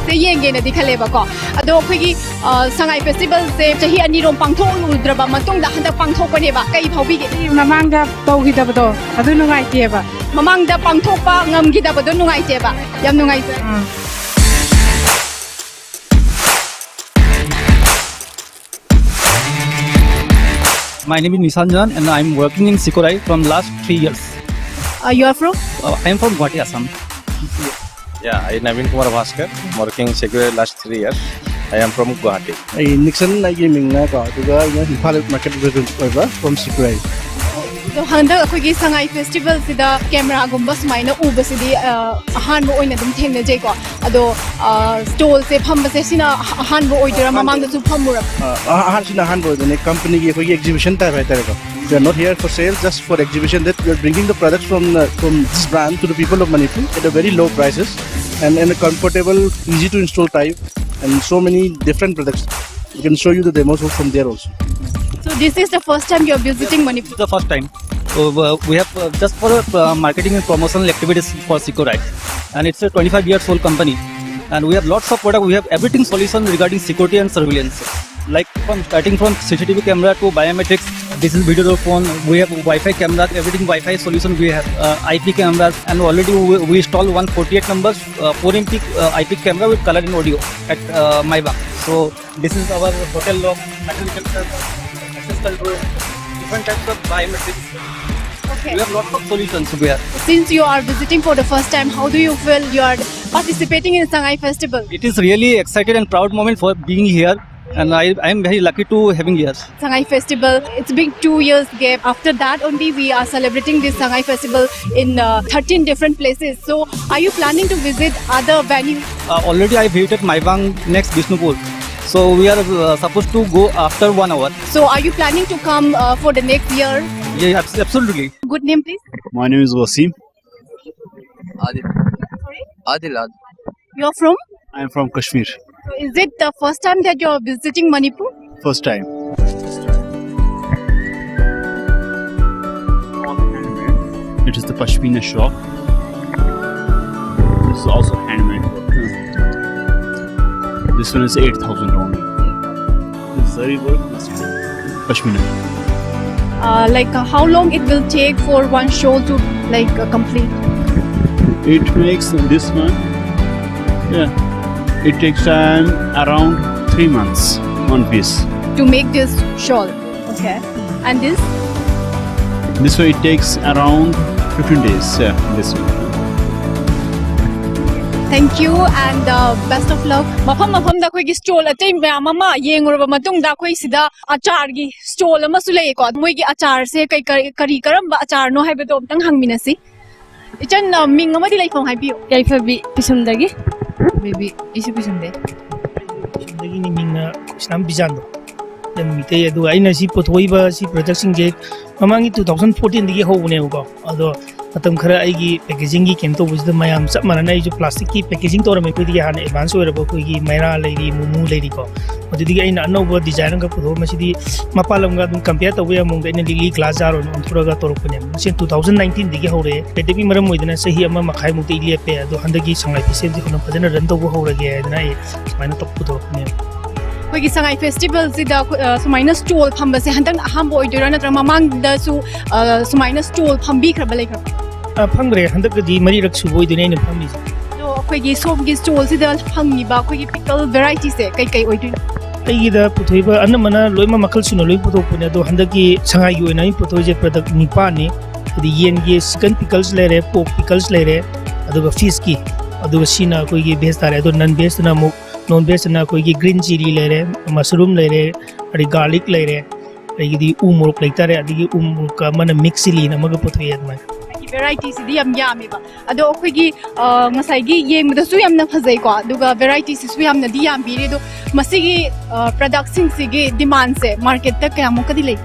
ꯁꯦ ꯌꯦꯡꯒꯦꯅꯗꯤ ꯈꯜꯂꯦꯕꯀꯣ꯫ ꯑꯗꯣ ꯑꯩꯈꯣꯏꯒꯤ ꯑ, ꯁꯉꯥꯏ ꯐꯦꯁꯇꯤꯚꯦꯜꯁꯦ ꯆꯍꯤ ꯑꯅꯤꯔꯣꯝ ꯄꯥꯡꯊꯣꯛꯂꯨꯗ꯭ꯔꯕ ꯃꯇꯨꯡꯗ ꯍꯟꯗꯛ ꯄꯥꯡꯊꯣꯛꯄꯅꯦꯕ꯫ ꯀꯩ ꯐꯥꯎꯕꯤꯒꯦ? ꯃꯃꯥꯡꯗ ꯇꯧꯈꯤꯗꯕꯗꯣ ꯑꯗꯨ ꯅꯨꯡꯉꯥꯏꯇꯦꯕ꯫ ꯃꯃꯥꯡꯗ ꯄꯥꯡꯊꯣꯛꯄ ꯉꯝꯈꯤꯗꯕꯗꯣ ꯅꯨꯡꯉꯥꯏꯇꯦꯕ꯫ ꯌꯥꯝ ꯅꯨꯡꯉꯥꯏꯖꯔꯦ꯫ ꯑꯥ꯫ My name is Nishan Jan and I'm working in Sikorai from last three years. Uh, you are from? Uh, I am from Guwahati, Assam. Yeah, I Naveen Kumar Bhaskar, working security last three years. I am from Guwahati. ꯑꯩ ꯅꯤꯛꯁꯟ ꯑꯩꯒꯤ ꯃꯤꯡꯅꯀꯣ, ꯑꯗꯨꯒ ꯑꯩꯅ Imphal market president ꯑꯣꯏꯕ from Sikorai. ꯑꯗꯣ ꯍꯟꯗꯛ ꯑꯩꯈꯣꯏꯒꯤ ꯁꯉꯥꯏ ꯐꯦꯁꯇꯤꯚꯦꯜꯁꯤꯗ ꯀꯦꯃꯦꯔꯥꯒꯨꯝꯕ ꯁꯨꯃꯥꯏꯅ ꯎꯕꯁꯤꯗꯤ ꯑ, ꯑꯍꯥꯟꯕ ꯑꯣꯏꯅ ꯑꯗꯨꯝ ꯊꯦꯡꯅꯖꯩꯀꯣ꯫ ꯑꯗꯣ ꯁ꯭ꯇꯣꯜꯁꯦ ꯐꯝꯕꯁꯦ ꯁꯤꯅ ꯑꯍꯥꯟꯕ ꯑꯣꯏꯗꯣꯏꯔꯥ? ꯃꯃꯥꯡꯗꯁꯨ ꯐꯝꯃꯨꯔꯕ? ꯑꯍꯥꯟꯁꯤꯅ ꯑꯍꯥꯟꯕ ꯑꯣꯏꯗꯣꯏꯅꯦ꯫ ꯀꯝꯄꯅꯤꯒꯤ ꯑꯩꯈꯣꯏꯒꯤ ꯑꯦꯛꯖꯤꯕꯤꯁꯟ ꯇꯥꯏꯞ ꯍꯥꯏꯇꯥꯔꯦꯀꯣ. We are not here for sale, just for exhibition that we are bringing the products from the, from this brand to the people of Manipur at a very low prices and in a comfortable, easy to install type and so many different products. We can show you the demos from there also. So this is the first time you are visiting Manipur. It's the first time. So, uh, we have uh, just for uh, marketing and promotional activities for Sikorai, and it's a twenty-five years old company, and we have lots of product. We have everything solution regarding security and surveillance, like from starting from C C T V camera to biometrics, digital video phone. We have Wi-Fi camera, everything Wi-Fi solution. We have uh, I P cameras, and already we, we install one forty-eight numbers uh, four M P uh, I P camera with color and audio at uh, Maibang. So this is our hotel log, metal detector, access control, different types of biometrics. Okay. We have lots of solutions here. Since you are visiting for the first time, how do you feel you are participating in Sangai Festival? It is really excited and proud moment for being here, and I, I am very lucky to having here. Sangai Festival, it's been two years gap. After that only we are celebrating this Sangai Festival in uh, thirteen different places. So are you planning to visit other venues? Uh, already I visited Maibang, next Bishnupur. So we are uh, supposed to go after one hour. So are you planning to come uh, for the next year? Yeah, abs- absolutely. Good name, please. My name is Wasim. Adil. Adil, Adil. You're from? I am from Kashmir. So is it the first time that you're visiting Manipur? First time. It is the pashmina shawl. This is also handmade work. This one is eight thousand only. This zari work, pashmina. Uh, like uh, how long it will take for one shawl to like uh, complete? It makes this one. Yeah. It takes time around three months, one piece. To make this shawl. Okay. And this? This way it takes around fifteen days. Yeah, this one. Thank you and uh, best of luck. ꯃꯐꯝ ꯃꯐꯝꯗ ꯑꯩꯈꯣꯏꯒꯤ stall ꯑꯇꯩ ꯃꯌꯥꯝ ꯑꯃ ꯌꯦꯡꯉꯨꯔꯕ ꯃꯇꯨꯡꯗ ꯑꯩꯈꯣꯏ ꯁꯤꯗ ꯑꯆꯥꯔꯒꯤ stall ꯑꯃꯁꯨ ꯂꯩꯌꯦꯀꯣ꯫ ꯃꯣꯏꯒꯤ ꯑꯆꯥꯔꯁꯦ ꯀꯩ ꯀꯔꯤ ꯀꯔꯤ ꯀꯔꯝꯕ ꯑꯆꯥꯔꯅꯣ ꯍꯥꯏꯕꯗꯣ ꯑꯝꯇꯪ ꯍꯪꯃꯤꯟꯅꯁꯤ꯫ ꯏꯆꯟ, ꯑ, ꯃꯤꯡ ꯑꯃꯗꯤ ꯂꯩꯐꯝ ꯍꯥꯏꯕꯤꯌꯨ꯫ ꯌꯥꯏꯐꯕꯤ ꯄꯤꯁꯨꯝꯗꯒꯤ꯫ ꯕꯦꯕꯤ, ꯑꯩꯁꯨ ꯄꯤꯁꯨꯝꯗꯩ꯫ ꯁꯤꯗꯒꯤꯅꯤ꯫ ꯃꯤꯡꯅ ꯏꯁꯂꯥꯝ ꯕꯤꯖꯥꯟꯗꯣ꯫ ꯌꯥꯝ ꯃꯤꯇꯩ꯫ ꯑꯗꯨꯒ ꯑꯩꯅ ꯁꯤ ꯄꯨꯊꯣꯛꯏꯕ ꯁꯤ ꯄ꯭ꯔꯗꯛꯁꯤꯡꯁꯦ ꯃꯃꯥꯡꯒꯤ two thousand fourteen ꯗꯒꯤ ꯍꯧꯕꯅꯦꯕꯀꯣ꯫ ꯑꯗꯣ ꯃꯇꯝ ꯈꯔ ꯑꯩꯒꯤ ꯄꯦꯀꯦꯖꯤꯡꯒꯤ ꯀꯩꯅꯣ ꯇꯧꯕꯁꯤꯗ ꯃꯌꯥꯝ ꯆꯞ ꯃꯥꯟꯅꯅ ꯑꯩꯁꯨ ꯄ꯭ꯂꯥꯁꯇꯤꯛꯀꯤ ꯄꯦꯀꯦꯖꯤꯡ ꯇꯧꯔꯝꯃꯦ꯫ ꯑꯩꯈꯣꯏꯗꯒꯤ ꯍꯥꯟꯅ ꯑꯦꯗꯚꯥꯟꯁ ꯑꯣꯏꯔꯕ ꯑꯩꯈꯣꯏꯒꯤ ꯃꯩꯔꯥ ꯂꯩꯔꯤ, ꯃꯣꯃꯣ ꯂꯩꯔꯤꯀꯣ꯫ ꯑꯗꯨꯗꯒꯤ ꯑꯩꯅ ꯑꯅꯧꯕ ꯗꯤꯖꯥꯏꯟ ꯑꯃꯈꯛ ꯄꯨꯊꯣꯛꯑꯒ ꯃꯁꯤꯗꯤ ꯃꯄꯥꯟ ꯂꯝꯒ ꯑꯗꯨꯝ ꯀꯝꯄꯤꯌꯔ ꯇꯧꯕ ꯌꯥꯕ ꯃꯑꯣꯡꯗ ꯑꯩꯅ ꯂꯤꯛꯂꯤ ꯒ꯭ꯂꯥꯁ ꯖꯥꯔ ꯑꯣꯏꯅ ꯑꯣꯟꯊꯣꯔꯒ ꯇꯧꯔꯛꯄꯅꯦ꯫ ꯃꯁꯤ two thousand nineteen ꯗꯒꯤ ꯍꯧꯔꯛꯑꯦ꯫ ꯄꯦꯟꯗꯦꯃꯤꯛ ꯃꯔꯝ ꯑꯣꯏꯗꯅ ꯆꯍꯤ ꯑꯃ ꯃꯈꯥꯏꯃꯨꯛꯇꯤ ꯑꯩ ꯂꯦꯞꯄꯦ꯫ ꯑꯗꯣ ꯍꯟꯗꯛꯀꯤ ꯁꯉꯥꯏ ꯐꯦꯁꯇꯤꯚꯦꯜꯁꯤ ꯍꯧꯅ ꯐꯖꯅ ꯔꯟ ꯇꯧꯕ ꯍꯧꯔꯒꯦ ꯍꯥꯏꯗꯅ ꯑꯩ ꯁꯨꯃꯥꯏꯅ ꯇꯧ ꯄꯨꯊꯣꯔꯛꯄꯅꯦ꯫ ꯑꯩꯈꯣꯏꯒꯤ ꯁꯉꯥꯏ ꯐꯦꯁꯇꯤꯚꯦꯜꯁꯤꯗ ꯑꯩꯈꯣꯏ, ꯑ, ꯁꯨꯃꯥꯏꯅ ꯁ꯭ꯇꯣꯜ ꯐꯝꯕꯁꯦ ꯍꯟꯗꯛ ꯑꯍꯥꯟꯕ ꯑꯣꯏꯗꯣꯏꯔꯥ, ꯅꯠꯇ꯭ꯔꯒ ꯃꯃꯥꯡꯗꯁꯨ, ꯑ, ꯁꯨꯃꯥꯏꯅ ꯁ꯭ꯇꯣꯜ ꯐꯝꯕꯤꯈ꯭ꯔꯕ ꯂꯩꯈ꯭ꯔꯕ? ꯑ, ꯐꯝꯈ꯭ꯔꯦ꯫ ꯍꯟꯗꯛꯀꯗꯤ ꯃꯔꯤꯔꯛ ꯁꯨꯕ ꯑꯣꯏꯗꯣꯏꯅꯦ ꯑꯩꯅ ꯐꯝꯃꯤꯁꯦ꯫ ꯑꯗꯣ ꯑꯩꯈꯣꯏꯒꯤ ꯁꯣꯝꯒꯤ ꯁ꯭ꯇꯣꯜꯁꯤꯗ ꯐꯪꯉꯤꯕ ꯑꯩꯈꯣꯏꯒꯤ ꯄꯤꯀꯜ ꯚꯦꯔꯥꯏꯇꯤꯁꯦ ꯀꯩ ꯀꯩ ꯑꯣꯏꯗꯣꯏꯅꯣ? ꯑꯩꯒꯤꯗ ꯄꯨꯊꯣꯛꯏꯕ ꯑꯅꯝꯕꯅ ꯂꯣꯏꯅꯃꯛ ꯃꯈꯜ ꯁꯨꯅ ꯂꯣꯏ ꯄꯨꯊꯣꯛꯄꯅꯦ꯫ ꯑꯗꯣ ꯍꯟꯗꯛꯀꯤ ꯁꯉꯥꯏꯒꯤ ꯑꯣꯏꯅ ꯑꯩꯅ ꯄꯨꯊꯣꯛꯏꯁꯦ ꯄ꯭ꯔꯗꯛ ꯅꯤꯄꯥꯟꯅꯤ꯫ ꯍꯥꯏꯗꯤ ꯌꯦꯟꯒꯤ ꯆꯤꯀꯟ ꯄꯤꯀꯜꯁ ꯂꯩꯔꯦ, ꯄꯣꯔꯛ ꯄꯤꯀꯜꯁ ꯂꯩꯔꯦ, ꯑꯗꯨꯒ ꯐꯤꯁꯀꯤ, ꯑꯗꯨꯒ ꯁꯤꯅ ꯑꯩꯈꯣꯏꯒꯤ ꯚꯦꯖ ꯇꯥꯔꯦ꯫ ꯑꯗꯣ ꯅꯟ ꯚꯦꯖꯇꯅ ꯑꯃꯨꯛ, ꯅꯣꯟ ꯚꯦꯖꯇꯅ ꯑꯩꯈꯣꯏꯒꯤ ꯒ꯭ꯔꯤꯟ ꯆꯤꯂꯤ ꯂꯩꯔꯦ, ꯃꯁꯔꯨꯝ ꯂꯩꯔꯦ, ꯑꯗꯩ ꯒꯥꯔꯂꯤꯛ ꯂꯩꯔꯦ, ꯑꯗꯒꯤꯗꯤ ꯎ ꯃꯣꯔꯣꯛ ꯂꯩꯇꯥꯔꯦ, ꯑꯗꯒꯤ ꯎ ꯃꯣꯔꯣꯛꯀ ꯑꯃꯅ ꯃꯤꯛꯁ ꯆꯤꯂꯤꯅ ꯑꯃꯒ ꯄꯨꯊꯣꯛꯑꯦ ꯑꯗꯨꯃꯥꯏꯅ꯫ ꯚꯦꯔꯥꯏꯇꯤꯁꯤꯗꯤ ꯌꯥꯝ ꯌꯥꯝꯃꯦꯕ꯫ ꯑꯗꯣ ꯑꯩꯈꯣꯏꯒꯤ, ꯑ, ꯉꯁꯥꯏꯒꯤ ꯌꯦꯡꯕꯗꯁꯨ ꯌꯥꯝꯅ ꯐꯖꯩꯀꯣ, ꯑꯗꯨꯒ ꯚꯦꯔꯥꯏꯇꯤꯁꯤꯁꯨ ꯌꯥꯝꯅꯗꯤ ꯌꯥꯝꯕꯤꯔꯦ꯫ ꯑꯗꯣ ꯃꯁꯤꯒꯤ, ꯑ, ꯄ꯭ꯔꯗꯛꯁꯤꯡꯁꯤꯒꯤ ꯗꯤꯃꯥꯟꯁꯦ ꯃꯥꯔꯀꯦꯠꯇ ꯀꯌꯥꯃꯨꯛꯀꯗꯤ ꯂꯩ?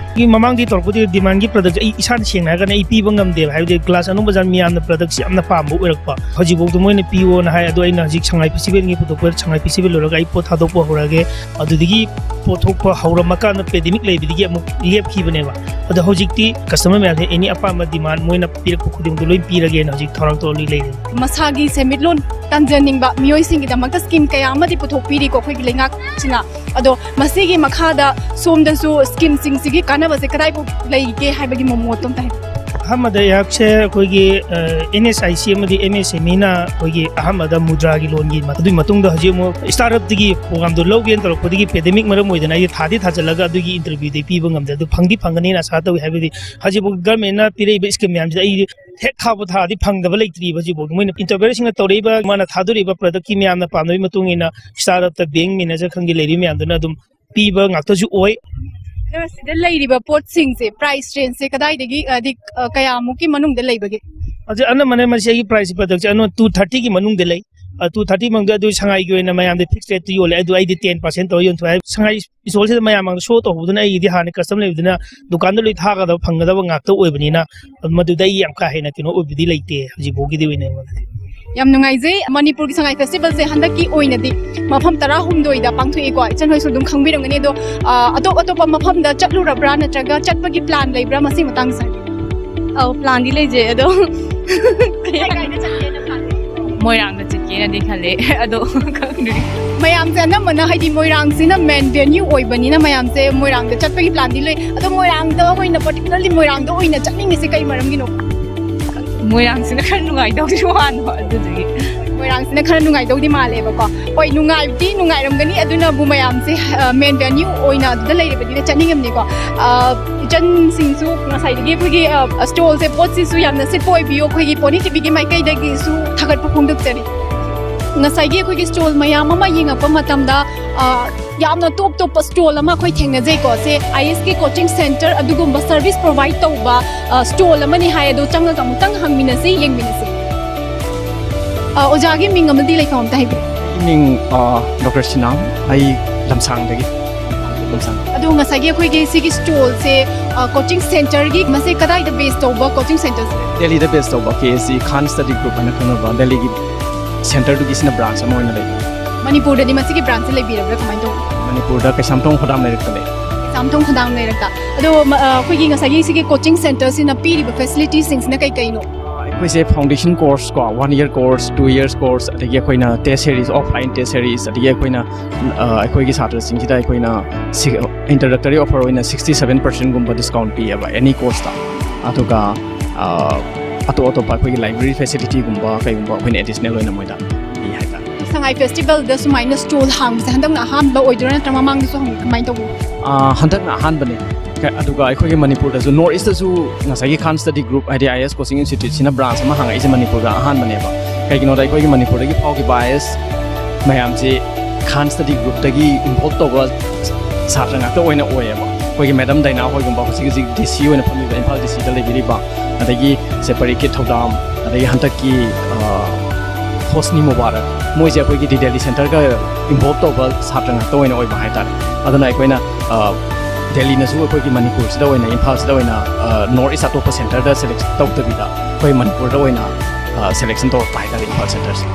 ꯑꯩꯒꯤ ꯃꯃꯥꯡꯗꯤ ꯇꯧꯔꯛꯄꯗꯤ ꯗꯤꯃꯥꯟꯒꯤ ꯄ꯭ꯔꯗꯛꯁꯦ ꯑꯩ ꯏꯁꯥꯅ ꯁꯦꯡꯅ ꯍꯥꯏꯔꯒꯅ ꯑꯩ ꯄꯤꯕ ꯉꯝꯗꯦꯕ꯫ ꯍꯥꯏꯕꯗꯤ ꯒ꯭ꯂꯥꯁ ꯑꯅꯧꯕ ꯖꯥꯠ ꯃꯤꯌꯥꯝꯅ ꯄ꯭ꯔꯗꯛꯁꯦ ꯌꯥꯝꯅ ꯄꯥꯝꯕ ꯑꯣꯏꯔꯛꯄ꯫ ꯍꯧꯖꯤꯛꯐꯥꯎꯗ ꯃꯣꯏꯅ ꯄꯤꯌꯣꯅ ꯍꯥꯏ꯫ ꯑꯗꯣ ꯑꯩꯅ ꯍꯧꯖꯤꯛ ꯁꯉꯥꯏ ꯐꯦꯁꯇꯤꯚꯦꯜꯒꯤ ꯄꯨꯊꯣꯛꯄ, ꯁꯉꯥꯏ ꯐꯦꯁꯇꯤꯚꯦꯜ ꯂꯣꯏꯔꯒ ꯑꯩ ꯄꯣꯠ ꯊꯥꯗꯣꯛꯄ ꯍꯧꯔꯛꯑꯒꯦ꯫ ꯑꯗꯨꯗꯒꯤ ꯄꯣꯠꯊꯣꯛꯄ ꯍꯧꯔꯝꯃꯀꯥꯟꯗ ꯄꯦꯟꯗꯦꯃꯤꯛ ꯂꯩꯕꯗꯒꯤ ꯑꯃꯨꯛ ꯂꯦꯞꯈꯤꯕꯅꯦꯕ꯫ ꯑꯗꯣ ꯍꯧꯖꯤꯛꯇꯤ customer ꯃꯌꯥꯝꯁꯦ any ꯑꯄꯥꯝꯕ demand ꯃꯣꯏꯅ ꯄꯤꯔꯛꯄ ꯈꯨꯗꯤꯡꯗꯣ ꯂꯣꯏ ꯄꯤꯔꯒꯦꯅ ꯍꯧꯖꯤꯛ ꯊꯧꯔꯥꯡ ꯇꯧꯔ ꯂꯩꯔꯦ꯫ ꯃꯁꯥꯒꯤ ꯁꯦꯟꯃꯤꯠꯂꯣꯟ ꯇꯥꯟꯖꯅꯤꯡꯕ ꯃꯤꯑꯣꯏꯁꯤꯡꯒꯤꯗꯃꯛꯇ scheme ꯀꯌꯥ ꯑꯃꯗꯤ ꯄꯨꯊꯣꯛꯄꯤꯔꯤꯀꯣ ꯑꯩꯈꯣꯏꯒꯤ ꯂꯩꯉꯥꯛꯁꯤꯅ꯫ ꯑꯗꯣ ꯃꯁꯤꯒꯤ ꯃꯈꯥꯗ ꯁꯣꯝꯗꯁꯨ schemeꯁꯤꯡꯁꯤꯒꯤ ꯀꯥꯟꯅꯕꯁꯦ ꯀꯗꯥꯏꯐꯥꯎ ꯂꯩꯒꯦ ꯍꯥꯏꯕꯒꯤ ꯃꯣꯠꯇꯣ ꯑꯝꯇ ꯍꯥꯏꯕꯤꯌꯨ꯫ ꯑꯍꯥꯟꯕꯗ ꯑꯩꯍꯥꯛꯁꯦ ꯑꯩꯈꯣꯏꯒꯤ, ꯑ, NHIC ꯑꯃꯗꯤ MSMEꯅ ꯑꯩꯈꯣꯏꯒꯤ ꯑꯍꯥꯟꯕꯗ ꯃꯨꯗ꯭ꯔꯥꯒꯤ loanꯒꯤ ꯃ-, ꯑꯗꯨꯒꯤ ꯃꯇꯨꯡꯗ ꯍꯧꯖꯤꯛ ꯑꯃꯨꯛ startupꯇꯒꯤ programꯗꯣ ꯂꯧꯒꯦꯅ ꯇꯧꯔꯛꯄꯗꯒꯤ pandemic ꯃꯔꯝ ꯑꯣꯏꯗꯅ ꯑꯩꯁꯦ ꯊꯥꯗꯤ ꯊꯥꯖꯤꯜꯂꯒ ꯑꯗꯨꯒꯤ interviewꯗꯤ ꯄꯤꯕ ꯉꯝꯗꯦ꯫ ꯑꯗꯨ ꯐꯪꯗꯤ ꯐꯪꯒꯅꯤꯅ ꯑꯁꯥ ꯇꯧꯏ꯫ ꯍꯥꯏꯕꯗꯤ ꯍꯧꯖꯤꯛꯐꯥꯎ governmentꯅ ꯄꯤꯔꯛꯏꯕ scheme ꯃꯌꯥꯝꯁꯤꯗ ꯑꯩ ꯍꯦꯛ ꯊꯥꯕꯨ ꯊꯥꯔꯗꯤ ꯐꯪꯗꯕ ꯂꯩꯇ꯭ꯔꯤꯕ ꯍꯧꯖꯤꯛꯐꯥꯎ꯫ ꯃꯣꯏꯅ interviewerꯁꯤꯡꯅ ꯇꯧꯔꯛꯏꯕ, ꯃꯥꯅ ꯊꯥꯗꯣꯔꯛꯏꯕ productꯀꯤ ꯃꯌꯥꯝꯅ ꯄꯥꯝꯅꯕꯒꯤ ꯃꯇꯨꯡ ꯏꯟꯅ startupꯇ bank manager ꯈꯪꯗꯦ ꯂꯩꯔꯤ ꯃꯌꯥꯝꯗꯨꯅ ꯑꯗꯨꯝ ꯄꯤꯕ ꯉꯥꯛꯇꯁꯨ ꯑꯣꯏ꯫ ꯑꯗꯣ ꯁꯤꯗ ꯂꯩꯔꯤꯕ ꯄꯣꯠꯁꯤꯡꯁꯦ price rangeꯁꯦ ꯀꯗꯥꯏꯗꯒꯤ, ꯍꯥꯏꯗꯤ, ꯑ, ꯀꯌꯥꯃꯨꯛꯀꯤ ꯃꯅꯨꯡꯗ ꯂꯩꯕꯒꯦ? ꯑꯗꯨ ꯑꯅꯝꯕꯅ ꯃꯁꯤ ꯑꯩꯒꯤ price productꯁꯦ ꯑꯅꯣ two thirtyꯒꯤ ꯃꯅꯨꯡꯗ ꯂꯩ꯫ ꯑ, two thirty ꯃꯅꯨꯡꯗ ꯑꯗꯨ ꯁꯉꯥꯏꯒꯤ ꯑꯣꯏꯅ ꯃꯌꯥꯝꯗ fixed rateꯇ ꯌꯣꯜꯂꯦ꯫ ꯑꯗꯨ ꯑꯩꯗꯤ ten percent ꯇꯧꯔ ꯌꯣꯟꯊꯣꯛꯑꯦ꯫ ꯍꯥꯏꯕꯗꯤ ꯁꯉꯥꯏ storeꯁꯤꯗ ꯃꯌꯥꯝ ꯃꯥꯡꯗ show ꯇꯧꯍꯧꯕꯗꯨꯅ ꯑꯩꯒꯤꯗꯤ ꯍꯥꯟꯅ custom ꯂꯩꯕꯗꯨꯅ ꯗꯨꯀꯥꯟꯗ ꯂꯣꯏ ꯊꯥꯒꯗꯕ ꯐꯪꯒꯗꯕ ꯉꯥꯛꯇ ꯑꯣꯏꯕꯅꯤꯅ ꯃꯗꯨꯗ ꯑꯩ ꯌꯥꯝ ꯀꯥ ꯍꯦꯟꯅ ꯀꯩꯅꯣ ꯑꯣꯏꯕꯗꯤ ꯂꯩꯇꯦ ꯍꯧꯖꯤꯛ ꯐꯥꯎꯒꯤꯗꯤ ꯑꯣꯏꯅ ꯑꯩꯉꯣꯟꯗꯗꯤ꯫ ꯌꯥꯝ ꯅꯨꯡꯉꯥꯏꯖꯩ꯫ ꯃꯅꯤꯄꯨꯔꯒꯤ ꯁꯉꯥꯏ festivalꯁꯦ ꯍꯟꯗꯛꯀꯤ ꯑꯣꯏꯅꯗꯤ ꯃꯐꯝ ꯇꯔꯥꯍꯨꯝꯗꯣꯏꯗ ꯄꯥꯡꯊꯣꯛꯏꯀꯣ꯫ ꯏꯆꯟ ꯍꯣꯏꯁꯨ ꯑꯗꯨꯝ ꯈꯪꯕꯤꯔꯝꯒꯅꯤ꯫ ꯑꯗꯣ, ꯑ, ꯑꯇꯣꯞ ꯑꯇꯣꯞꯄ ꯃꯐꯝꯗ ꯆꯠꯂꯨꯔꯕ꯭ꯔꯥ ꯅꯠꯇ꯭ꯔꯒ ꯆꯠꯄꯒꯤ plan ꯂꯩꯕ꯭ꯔꯥ ꯃꯁꯤ ꯃꯇꯥꯡꯁꯦ? ꯑꯧ, planꯗꯤ ꯂꯩꯖꯩ ꯑꯗꯣ꯫ ꯀꯥꯏ ꯀꯥꯏꯗ ꯆꯠꯀꯦꯅ plan ꯂꯩ? ꯃꯣꯏꯔꯥꯡꯗ ꯆꯠꯀꯦꯅꯗꯤ ꯈꯜꯂꯦ ꯑꯗꯣ ꯈꯪꯗ꯭ꯔꯤ꯫ ꯃꯌꯥꯝꯁꯦ ꯑꯅꯝꯕꯅ ꯍꯥꯏꯗꯤ ꯃꯣꯏꯔꯥꯡꯁꯤꯅ main venue ꯑꯣꯏꯕꯅꯤꯅ ꯃꯌꯥꯝꯁꯦ ꯃꯣꯏꯔꯥꯡꯗ ꯆꯠꯄꯒꯤ planꯗꯤ ꯂꯩ꯫ ꯑꯗꯣ ꯃꯣꯏꯔꯥꯡꯗ ꯑꯣꯏꯅ particularly ꯃꯣꯏꯔꯥꯡꯗ ꯑꯣꯏꯅ ꯆꯠꯅꯤꯡꯉꯤꯁꯦ ꯀꯩ ꯃꯔꯝꯒꯤꯅꯣ? ꯃꯣꯏꯔꯥꯡꯁꯤꯅ ꯈꯔ ꯅꯨꯡꯉꯥꯏꯗꯧꯗꯤ ꯃꯥꯟꯕ ꯑꯗꯨꯗꯨꯒꯤ꯫ ꯃꯣꯏꯔꯥꯡꯁꯤꯅ ꯈꯔ ꯅꯨꯡꯉꯥꯏꯗꯧꯗꯤ ꯃꯥꯜꯂꯦꯕꯀꯣ꯫ ꯍꯣꯏ, ꯅꯨꯡꯉꯥꯏꯕꯗꯤ ꯅꯨꯡꯉꯥꯏꯔꯝꯒꯅꯤ, ꯑꯗꯨꯅꯕꯨ ꯃꯌꯥꯝꯁꯦ, ꯑ, main venue ꯑꯣꯏꯅ ꯑꯗꯨꯗ ꯂꯩꯔꯕꯅꯤꯅ ꯆꯠꯅꯤꯡꯉꯝꯅꯤꯀꯣ꯫ ꯑ, ꯏꯆꯟꯁꯤꯡꯁꯨ ꯉꯁꯥꯏꯗꯒꯤ ꯑꯩꯈꯣꯏꯒꯤ, ꯑ, storeꯁꯦ ꯄꯣꯠꯁꯤꯁꯨ ꯌꯥꯝꯅ ꯁꯤꯠꯄ ꯑꯣꯏꯕꯤꯌꯨ, ꯑꯩꯈꯣꯏꯒꯤ Pony TVꯒꯤ ꯃꯥꯏꯀꯩꯗꯒꯤꯁꯨ ꯊꯥꯒꯠꯄ ꯐꯣꯡꯗꯣꯛꯆꯔꯤ꯫ ꯉꯁꯥꯏꯒꯤ ꯑꯩꯈꯣꯏꯒꯤ stall ꯃꯌꯥꯝ ꯑꯃ ꯌꯦꯡꯉꯛꯄ ꯃꯇꯝꯗ, ꯑ, ꯌꯥꯝꯅ ꯇꯣꯞ ꯇꯣꯞꯄ stall ꯑꯃ ꯑꯩꯈꯣꯏ ꯊꯦꯡꯅꯖꯩꯀꯣ꯫ ꯁꯦ ISK coaching centre ꯑꯗꯨꯒꯨꯝꯕ service provide ꯇꯧꯕ, ꯑ, stall ꯑꯃꯅꯤ ꯍꯥꯏ꯫ ꯑꯗꯣ ꯆꯪꯉꯒ ꯑꯃꯨꯛꯇꯪ ꯍꯪꯃꯤꯟꯅꯁꯤ, ꯌꯦꯡꯃꯤꯟꯅꯁꯤ꯫ ꯑ, ꯑꯣꯖꯥꯒꯤ ꯃꯤꯡ ꯑꯃꯗꯤ ꯂꯩꯐꯝ ꯑꯝꯇ ꯍꯥꯏꯕꯤꯌꯨ꯫ ꯑꯩꯒꯤ ꯃꯤꯡ, ꯑ, Doctor ꯁꯤꯅꯥꯝ, ꯑꯩ ꯂꯝꯁꯥꯡꯗꯒꯤ꯫ ꯂꯝꯁꯥꯡ꯫ ꯑꯗꯣ ꯉꯁꯥꯏꯒꯤ ꯑꯩꯈꯣꯏꯒꯤ ꯁꯤꯒꯤ stallꯁꯦ, ꯑ, coaching centreꯒꯤ, ꯃꯁꯤ ꯀꯗꯥꯏꯗ base ꯇꯧꯕ coaching centreꯁꯦ? ꯗꯦꯜꯂꯤꯗ base ꯇꯧꯕ KSC Khan Study Group ꯍꯥꯏꯅ ꯈꯪꯅꯕ ꯗꯦꯜꯂꯤꯒꯤ centreꯗꯨꯒꯤ ꯁꯤꯅ branch ꯑꯃ ꯑꯣꯏꯅ ꯂꯩ꯫ ꯃꯅꯤꯄꯨꯔꯗꯗꯤ ꯃꯁꯤꯒꯤ branchꯁꯦ ꯂꯩꯕꯤꯔꯕ꯭ꯔꯥ, ꯀꯃꯥꯏꯅ ꯇꯧꯕ? ꯃꯅꯤꯄꯨꯔꯗ ꯀꯩꯁꯥꯝꯊꯣꯡ ꯈꯣꯗꯥꯝ ꯂꯩꯔꯛꯇ ꯂꯩ꯫ ꯑꯝꯊꯣꯡ ꯈꯨꯗꯥꯡ ꯂꯩꯔꯛꯇ꯫ ꯑꯗꯣ ꯃ-, ꯑ, ꯑꯩꯈꯣꯏꯒꯤ ꯉꯁꯥꯏꯒꯤ ꯁꯤꯒꯤ coaching centreꯁꯤꯅ ꯄꯤꯔꯤꯕ facilitiesꯁꯤꯡꯁꯤꯅ ꯀꯩ ꯀꯩꯅꯣ? ꯑꯩꯈꯣꯏꯁꯦ foundation course ꯀꯣ, one year course, two years course, ꯑꯗꯒꯤ ꯑꯩꯈꯣꯏꯅ test series, offline test series, ꯑꯗꯒꯤ ꯑꯩꯈꯣꯏꯅ, ꯑ, ꯑꯩꯈꯣꯏꯒꯤ ꯁꯥꯇ꯭ꯔꯁꯤꯡꯁꯤꯗ ꯑꯩꯈꯣꯏꯅ ꯁꯤ-, introductory offer ꯑꯣꯏꯅ sixty seven percentꯒꯨꯝꯕ discount ꯄꯤꯌꯦꯕ any courseꯇ꯫ ꯑꯗꯨꯒ, ꯑ, ꯑꯇꯣꯞ ꯑꯇꯣꯞꯄ ꯑꯩꯈꯣꯏꯒꯤ library facilityꯒꯨꯝꯕ ꯀꯩꯒꯨꯝꯕ ꯑꯩꯈꯣꯏꯅ additional ꯑꯣꯏꯅ ꯃꯣꯏꯗ ꯄꯤ ꯍꯥꯏꯇꯥꯔꯦ꯫ ꯁꯉꯥꯏ festivalꯗ ꯁꯨꯃꯥꯏꯅ stall ꯍꯥꯡꯕꯁꯦ ꯍꯟꯗꯛꯅ ꯑꯍꯥꯟꯕ ꯑꯣꯏꯗꯣꯏꯔꯥ, ꯅꯠꯇ꯭ꯔꯒ ꯃꯃꯥꯡꯗꯁꯨ ꯍꯪ-, ꯀꯃꯥꯏꯅ ꯇꯧꯕꯅꯣ? ꯑꯥ, ꯍꯟꯗꯛꯅ ꯑꯍꯥꯟꯕꯅꯦ꯫ ꯀ-, ꯑꯗꯨꯒ ꯑꯩꯈꯣꯏꯒꯤ ꯃꯅꯤꯄꯨꯔꯗꯁꯨ, North Eastꯇꯁꯨ ꯉꯁꯥꯏꯒꯤ Khan Study Group, ꯍꯥꯏꯗꯤ I A S coaching instituteꯁꯤꯅ branch ꯑꯃ ꯍꯥꯡꯉꯛꯏꯁꯦ ꯃꯅꯤꯄꯨꯔꯗ ꯑꯍꯥꯟꯕꯅꯦꯕ꯫ ꯀꯩꯒꯤꯅꯣꯗ ꯑꯩꯈꯣꯏꯒꯤ ꯃꯅꯤꯄꯨꯔꯗꯒꯤ ꯐꯥꯎꯈꯤꯕ I A S ꯃꯌꯥꯝꯁꯤ Khan Study Groupꯇꯒꯤ involve ꯇꯧꯕ ꯁꯥꯇ꯭ꯔ ꯉꯥꯛꯇ ꯑꯣꯏꯅ ꯑꯣꯏꯌꯦꯕ꯫ ꯑꯩꯈꯣꯏꯒꯤ Madam ꯗꯥꯏꯅꯥ ꯍꯣꯏꯒꯨꯝꯕ, ꯍꯧꯖꯤꯛ ꯍꯧꯖꯤꯛ D C ꯑꯣꯏꯅ ꯐꯝꯃꯤꯕ, ꯏꯝꯐꯥꯜ D Cꯗ ꯂꯩꯕꯤꯔꯤꯕ, ꯑꯗꯒꯤ ꯁꯦ ꯄꯔꯤꯈꯤꯠ ꯊꯧꯗꯥꯝ, ꯑꯗꯒꯤ ꯍꯟꯗꯛꯀꯤ, ꯑ, ꯍꯣꯁꯅꯤ ꯃꯨꯕꯥꯔꯛ, ꯃꯣꯏꯁꯦ ꯑꯩꯈꯣꯏꯒꯤ ꯗꯤ ꯗꯦꯜꯂꯤ centreꯒ involve ꯇꯧꯕ ꯁꯥꯇ꯭ꯔ ꯉꯥꯛꯇ ꯑꯣꯏꯅ ꯑꯣꯏꯕ ꯍꯥꯏꯇꯥꯔꯦ꯫ ꯑꯗꯨꯅ ꯑꯩꯈꯣꯏꯅ, ꯑ, ꯗꯦꯜꯂꯤꯅꯁꯨ ꯑꯩꯈꯣꯏꯒꯤ ꯃꯅꯤꯄꯨꯔꯁꯤꯗ ꯑꯣꯏꯅ, ꯏꯝꯐꯥꯜꯁꯤꯗ ꯑꯣꯏꯅ, ꯑ, North East ꯑꯇꯣꯞꯄ centreꯗ select ꯇꯧꯗꯕꯤꯗ ꯑꯩꯈꯣꯏ ꯃꯅꯤꯄꯨꯔꯗ ꯑꯣꯏꯅ, ꯑ, selection ꯇꯧꯔꯛꯄ ꯍꯥꯏꯇꯥꯔꯦ, ꯏꯝꯐꯥꯜ centreꯁꯦ꯫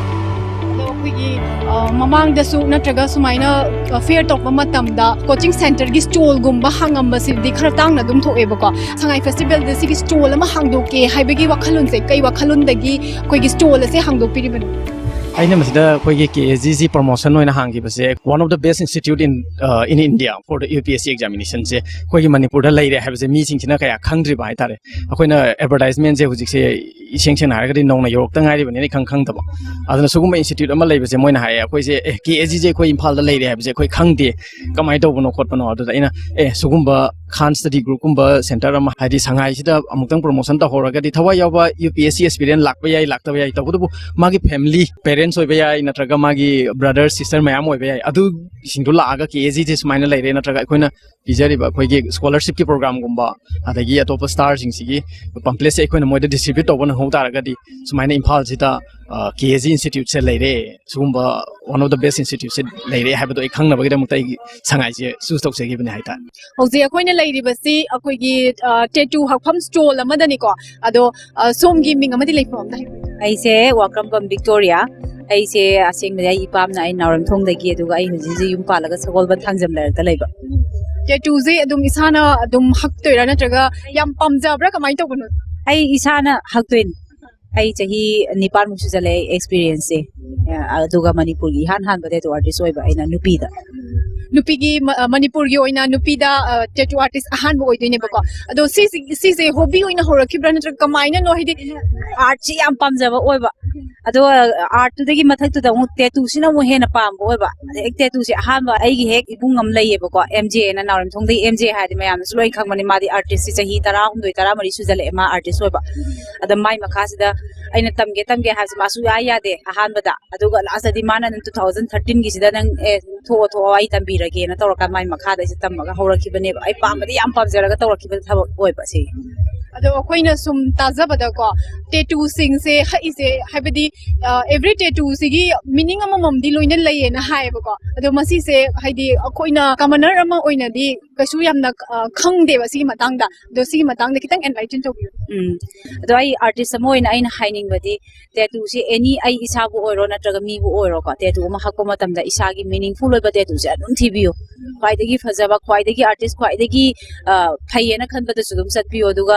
ꯑꯗꯣ ꯑꯩꯈꯣꯏꯒꯤ, ꯑ, ꯃꯃꯥꯡꯗꯁꯨ ꯅꯠꯇ꯭ꯔꯒ ꯁꯨꯃꯥꯏꯅ, ꯑ, fair ꯇꯧꯔꯛꯄ ꯃꯇꯝꯗ coaching centreꯒꯤ stallꯒꯨꯝꯕ ꯍꯥꯡꯉꯝꯕꯁꯤꯗꯤ ꯈꯔ ꯇꯥꯡꯅ ꯑꯗꯨꯝ ꯊꯣꯛꯑꯦꯕꯀꯣ꯫ ꯁꯉꯥꯏ festivalꯗ ꯁꯤꯒꯤ stall ꯑꯃ ꯍꯥꯡꯗꯣꯛꯀꯦ ꯍꯥꯏꯕꯒꯤ ꯋꯥꯈꯜꯂꯣꯟꯁꯦ ꯀꯩ ꯋꯥꯈꯜꯂꯣꯟꯗꯒꯤ ꯑꯩꯈꯣꯏꯒꯤ stall ꯑꯁꯦ ꯍꯥꯡꯗꯣꯛꯄꯤꯔꯤꯕꯅꯣ? ꯑꯩꯅ ꯃꯁꯤꯗ ꯑꯩꯈꯣꯏꯒꯤ K S G ꯁꯤ promotion ꯑꯣꯏꯅ ꯍꯥꯡꯈꯤꯕꯁꯦ, one of the best institute in, uh, in India for the U P S C examinationꯁꯦ ꯑꯩꯈꯣꯏꯒꯤ ꯃꯅꯤꯄꯨꯔꯗ ꯂꯩꯔꯦ ꯍꯥꯏꯕꯁꯦ ꯃꯤꯁꯤꯡꯁꯤꯅ ꯀꯌꯥ ꯈꯪꯗ꯭ꯔꯤꯕ ꯍꯥꯏꯇꯥꯔꯦ꯫ ꯑꯩꯈꯣꯏꯅ advertisementꯁꯦ ꯍꯧꯖꯤꯛꯁꯦ ꯏꯁꯦꯡ ꯁꯦꯡꯅ ꯍꯥꯏꯔꯒꯗꯤ ꯅꯧꯅ ꯌꯧꯔꯛꯇ ꯉꯥꯏꯔꯤꯕꯅꯤꯅ ꯏꯈꯪ ꯈꯪꯗꯕ꯫ ꯑꯗꯨꯅ ꯁꯤꯒꯨꯝꯕ institute ꯑꯃ ꯂꯩꯕꯁꯦ ꯃꯣꯏꯅ ꯍꯥꯏꯌꯦ, ꯑꯩꯈꯣꯏꯁꯦ, "ꯑꯦ, K S Gꯁꯦ ꯑꯩꯈꯣꯏ ꯏꯝꯐꯥꯜꯗ ꯂꯩꯔꯦ ꯍꯥꯏꯕꯁꯦ ꯑꯩꯈꯣꯏ ꯈꯪꯗꯦ, ꯀꯃꯥꯏꯅ ꯇꯧꯕꯅꯣ ꯈꯣꯠꯄꯅꯣ?" ꯑꯗꯨꯗ ꯑꯩꯅ, "ꯑꯦ, ꯁꯤꯒꯨꯝꯕ Khan Study Groupꯀꯨꯝꯕ centre ꯑꯃ, ꯍꯥꯏꯗꯤ ꯁꯉꯥꯏꯁꯤꯗ ꯑꯃꯨꯛꯇꯪ promotion ꯇꯧꯍꯧꯔꯒꯗꯤ ꯊꯋꯥꯏ ꯌꯥꯎꯕ U P S C aspirant ꯂꯥꯛꯄ ꯌꯥꯏ, ꯂꯥꯛꯇꯕ ꯌꯥꯏ, ꯇꯧꯕꯇꯕꯨ ꯃꯥꯒꯤ family, parents ꯑꯣꯏꯕ ꯌꯥꯏ, ꯅꯠꯇ꯭ꯔꯒ ꯃꯥꯒꯤ brother, sister ꯃꯌꯥꯝ ꯑꯣꯏꯕ ꯌꯥꯏ, ꯑꯗꯨꯁꯤꯡꯗꯨ ꯂꯥꯛꯑꯒ K S Gꯁꯦ ꯁꯨꯃꯥꯏꯅ ꯂꯩꯔꯦ, ꯅꯠꯇ꯭ꯔꯒ ꯑꯩꯈꯣꯏꯅ ꯄꯤꯖꯔꯤꯕ ꯑꯩꯈꯣꯏꯒꯤ scholarshipꯀꯤ programꯒꯨꯝꯕ, ꯑꯗꯒꯤ ꯑꯇꯣꯞꯄ starꯁꯤꯡꯁꯤꯒꯤ pamphletsꯁꯦ ꯑꯩꯈꯣꯏꯅ ꯃꯣꯏꯗ distribute ꯇꯧꯕ ꯅꯪꯍꯧ ꯇꯥꯔꯒꯗꯤ ꯁꯨꯃꯥꯏꯅ ꯏꯝꯐꯥꯜꯁꯤꯗ, ꯑ, K S G instituteꯁꯦ ꯂꯩꯔꯦ, ꯁꯤꯒꯨꯝꯕ one of the best instituteꯁꯦ ꯂꯩꯔꯦ ꯍꯥꯏꯕꯗꯣ ꯑꯩ ꯈꯪꯅꯕꯒꯤꯗꯃꯛꯇ ꯑꯩꯒꯤ ꯁꯉꯥꯏꯁꯦ choose ꯇꯧꯖꯈꯤꯕꯅꯦ ꯍꯥꯏꯇꯥꯔꯦ꯫ ꯍꯧꯖꯤꯛ ꯑꯩꯈꯣꯏꯅ ꯂꯩꯔꯤꯕꯁꯤ ꯑꯩꯈꯣꯏꯒꯤ, ꯑ, tattoo ꯍꯛꯐꯝ stall ꯑꯃꯗꯅꯤꯀꯣ꯫ ꯑꯗꯣ, ꯑ, ꯁꯣꯝꯒꯤ ꯃꯤꯡ ꯑꯃꯗꯤ ꯂꯩꯐꯝ ꯑꯝꯗ ꯍꯥꯏꯕꯤꯌꯨ꯫ ꯑꯩꯁꯦ ꯋꯥꯀ꯭ꯔꯝꯕꯝ ꯕꯤꯛꯇꯣꯔꯤꯌꯥ꯫ ꯑꯩꯁꯦ ꯑꯁꯦꯡꯕꯗꯤ ꯑꯩ ꯏꯄꯥꯝꯅ ꯑꯩ ꯅꯥꯎꯔꯦꯝꯊꯣꯡꯗꯒꯤ, ꯑꯗꯨꯒ ꯑꯩ ꯍꯧꯖꯤꯛ ꯍꯧꯖꯤꯛ ꯌꯨꯝ ꯄꯥꯜꯂꯒ ꯁꯒꯣꯜꯕꯟ ꯊꯥꯡꯖꯝ ꯂꯩꯔꯛꯇ ꯂꯩꯕ꯫ Tattooꯁꯦ ꯑꯗꯨꯝ ꯏꯁꯥꯅ ꯑꯗꯨꯝ ꯍꯛꯇꯣꯏꯔꯥ, ꯅꯠꯇ꯭ꯔꯒ ꯌꯥꯝ ꯄꯥꯝꯖꯕ꯭ꯔꯥ, ꯀꯃꯥꯏꯅ ꯇꯧꯕꯅꯣ? ꯑꯩ ꯏꯁꯥꯅ ꯍꯛꯇꯣꯏꯅꯤ꯫ ꯑꯩ ꯆꯍꯤ ꯅꯤꯄꯥꯟꯃꯨꯛ ꯁꯨꯖꯜꯂꯛꯑꯦ ꯑꯦꯛꯁꯄꯤꯔꯤꯌꯦꯟꯁꯁꯦ꯫ ꯑꯗꯨꯒ ꯃꯅꯤꯄꯨꯔꯒꯤ ꯏꯍꯥꯟ ꯍꯥꯟꯕ ꯇꯦꯇꯨ ꯑꯥꯔꯇꯤꯁ ꯑꯣꯏꯕ ꯑꯩꯅ ꯅꯨꯄꯤꯗ꯫ ꯅꯨꯄꯤꯒꯤ ꯃ- ꯑ, ꯃꯅꯤꯄꯨꯔꯒꯤ ꯑꯣꯏꯅ ꯅꯨꯄꯤꯗ ꯇꯦꯇꯨ ꯑꯥꯔꯇꯤꯁ ꯑꯍꯥꯟꯕ ꯑꯣꯏꯗꯣꯏꯅꯦꯕꯀꯣ꯫ ꯑꯗꯣ ꯁꯤꯁꯤ ꯁꯤꯁꯦ ꯍꯣꯕꯤ ꯑꯣꯏꯅ ꯍꯧꯔꯛꯈꯤꯕ꯭ꯔꯥ, ꯅꯠꯇ꯭ꯔꯒ ꯀꯃꯥꯏꯅꯅꯣ? ꯍꯥꯏꯗꯤ ꯑꯥꯔꯠꯁꯤ ꯌꯥꯝ ꯄꯥꯝꯖꯕ ꯑꯣꯏꯕ, ꯑꯗꯣ ꯑꯥꯔꯠꯇꯨꯗꯒꯤ ꯃꯊꯛꯇꯨꯗ ꯑꯃꯨꯛ ꯇꯦꯇꯨꯁꯤꯅ ꯑꯃꯨꯛ ꯍꯦꯟꯅ ꯄꯥꯝꯕ ꯑꯣꯏꯕ꯫ ꯑꯗꯩ ꯇꯦꯇꯨꯁꯦ ꯑꯍꯥꯟꯕ ꯑꯩꯒꯤ ꯍꯦꯛ ꯏꯕꯨꯡ ꯑꯃ ꯂꯩꯌꯦꯕꯀꯣ, ꯑꯦꯝ ꯖꯦ ꯑꯅ, ꯅꯥꯎꯔꯦꯝꯊꯣꯡꯗꯒꯤ ꯑꯦꯝ ꯖꯦ ꯍꯥꯏꯔꯗꯤ ꯃꯌꯥꯝꯅꯁꯨ ꯂꯣꯏ ꯈꯪꯕꯅꯤ꯫ ꯃꯥꯗꯤ ꯑꯥꯔꯇꯤꯁꯁꯤ ꯆꯍꯤ ꯇꯔꯥꯍꯨꯝꯗꯣꯏ ꯇꯔꯥꯃꯔꯤ ꯁꯨꯖꯜꯂꯛꯑꯦ ꯃꯥ ꯑꯥꯔꯇꯤꯁ ꯑꯣꯏꯕ꯫ ꯑꯗ ꯃꯥꯏ ꯃꯈꯥꯁꯤꯗ ꯑꯩꯅ ꯇꯝꯒꯦ ꯇꯝꯒꯦ ꯍꯥꯏꯕꯁꯦ ꯃꯥ ꯁꯨꯡꯌꯥ ꯌꯥꯗꯦ ꯑꯍꯥꯟꯕꯗ꯫ ꯑꯗꯨꯒ ꯂꯥꯁꯇꯗꯤ ꯃꯥꯅ ꯑꯗꯨꯝ two thousand thirteenꯒꯤꯁꯤꯗ ꯅꯪ ꯑꯦ ꯊꯣꯛꯑꯣ ꯊꯣꯛꯑꯣ ꯑꯩ ꯇꯝꯕꯤꯔꯒꯦꯅ ꯇꯧꯔꯀꯥꯟꯗ ꯃꯥꯏ ꯃꯈꯥꯗ ꯑꯩꯁꯦ ꯇꯝꯃꯒ ꯍꯧꯔꯛꯈꯤꯕꯅꯦꯕ꯫ ꯑꯩ ꯄꯥꯝꯕꯗꯤ ꯌꯥꯝ ꯄꯥꯝꯖꯔꯒ ꯇꯧꯔꯛꯈꯤꯕ ꯊꯕꯛ ꯑꯣꯏꯕ ꯁꯤ꯫ ꯑꯗꯣ ꯑꯩꯈꯣꯏꯅ ꯁꯨꯝ ꯇꯥꯖꯕꯗꯀꯣ, ꯇꯦꯇꯨꯁꯤꯡꯁꯦ ꯍꯛꯏꯁꯦ, ꯍꯥꯏꯕꯗꯤ ꯑꯦꯕ꯭ꯔꯤ ꯇꯦꯇꯨꯁꯤꯒꯤ ꯃꯤꯅꯤꯡ ꯑꯃꯃꯝꯗꯤ ꯂꯣꯏꯅ ꯂꯩꯌꯦꯅ ꯍꯥꯏꯌꯦꯕꯀꯣ꯫ ꯑꯗꯣ ꯃꯁꯤꯁꯦ ꯍꯥꯏꯗꯤ ꯑꯩꯈꯣꯏꯅ ꯀꯃꯅꯔ ꯑꯃ ꯑꯣꯏꯅꯗꯤ ꯀꯩꯁꯨ ꯌꯥꯝꯅ ꯑ, ꯈꯪꯗꯦꯕ ꯁꯤꯒꯤ ꯃꯇꯥꯡꯗ꯫ ꯑꯗꯣ ꯁꯤꯒꯤ ꯃꯇꯥꯡꯗ ꯈꯤꯇꯪ ꯑꯦꯟꯂꯥꯏꯇꯟ ꯇꯧꯕꯤꯌꯨ꯫ ꯎꯝ ꯑꯗꯣ ꯑꯩ ꯑꯥꯔꯇꯤꯁ ꯑꯃ ꯑꯣꯏꯅ ꯑꯩꯅ ꯍꯥꯏꯅꯤꯡꯕꯗꯤ, ꯇꯦꯇꯨꯁꯤ ꯑꯦꯅꯤ ꯑꯩ ꯏꯁꯥꯕꯨ ꯑꯣꯏꯔꯣ ꯅꯠꯇ꯭ꯔꯒ ꯃꯤꯕꯨ ꯑꯣꯏꯔꯣꯀꯣ, ꯇꯦꯇꯨ ꯑꯃ ꯍꯛꯄ ꯃꯇꯝꯗ ꯏꯁꯥꯒꯤ ꯃꯤꯅꯤꯡꯐꯨꯜ ꯑꯣꯏꯕ ꯇꯦꯇꯨꯁꯦ ꯑꯗꯨꯝ ꯊꯤꯕꯤꯌꯨ꯫ ꯈ꯭ꯋꯥꯏꯗꯒꯤ ꯐꯖꯕ, ꯈ꯭ꯋꯥꯏꯗꯒꯤ ꯑꯥꯔꯇꯤꯁ ꯈ꯭ꯋꯥꯏꯗꯒꯤ ꯑ, ꯐꯩꯌꯦꯅ ꯈꯟꯕꯗꯁꯨ ꯑꯗꯨꯝ ꯆꯠꯄꯤꯌꯨ꯫ ꯑꯗꯨꯒ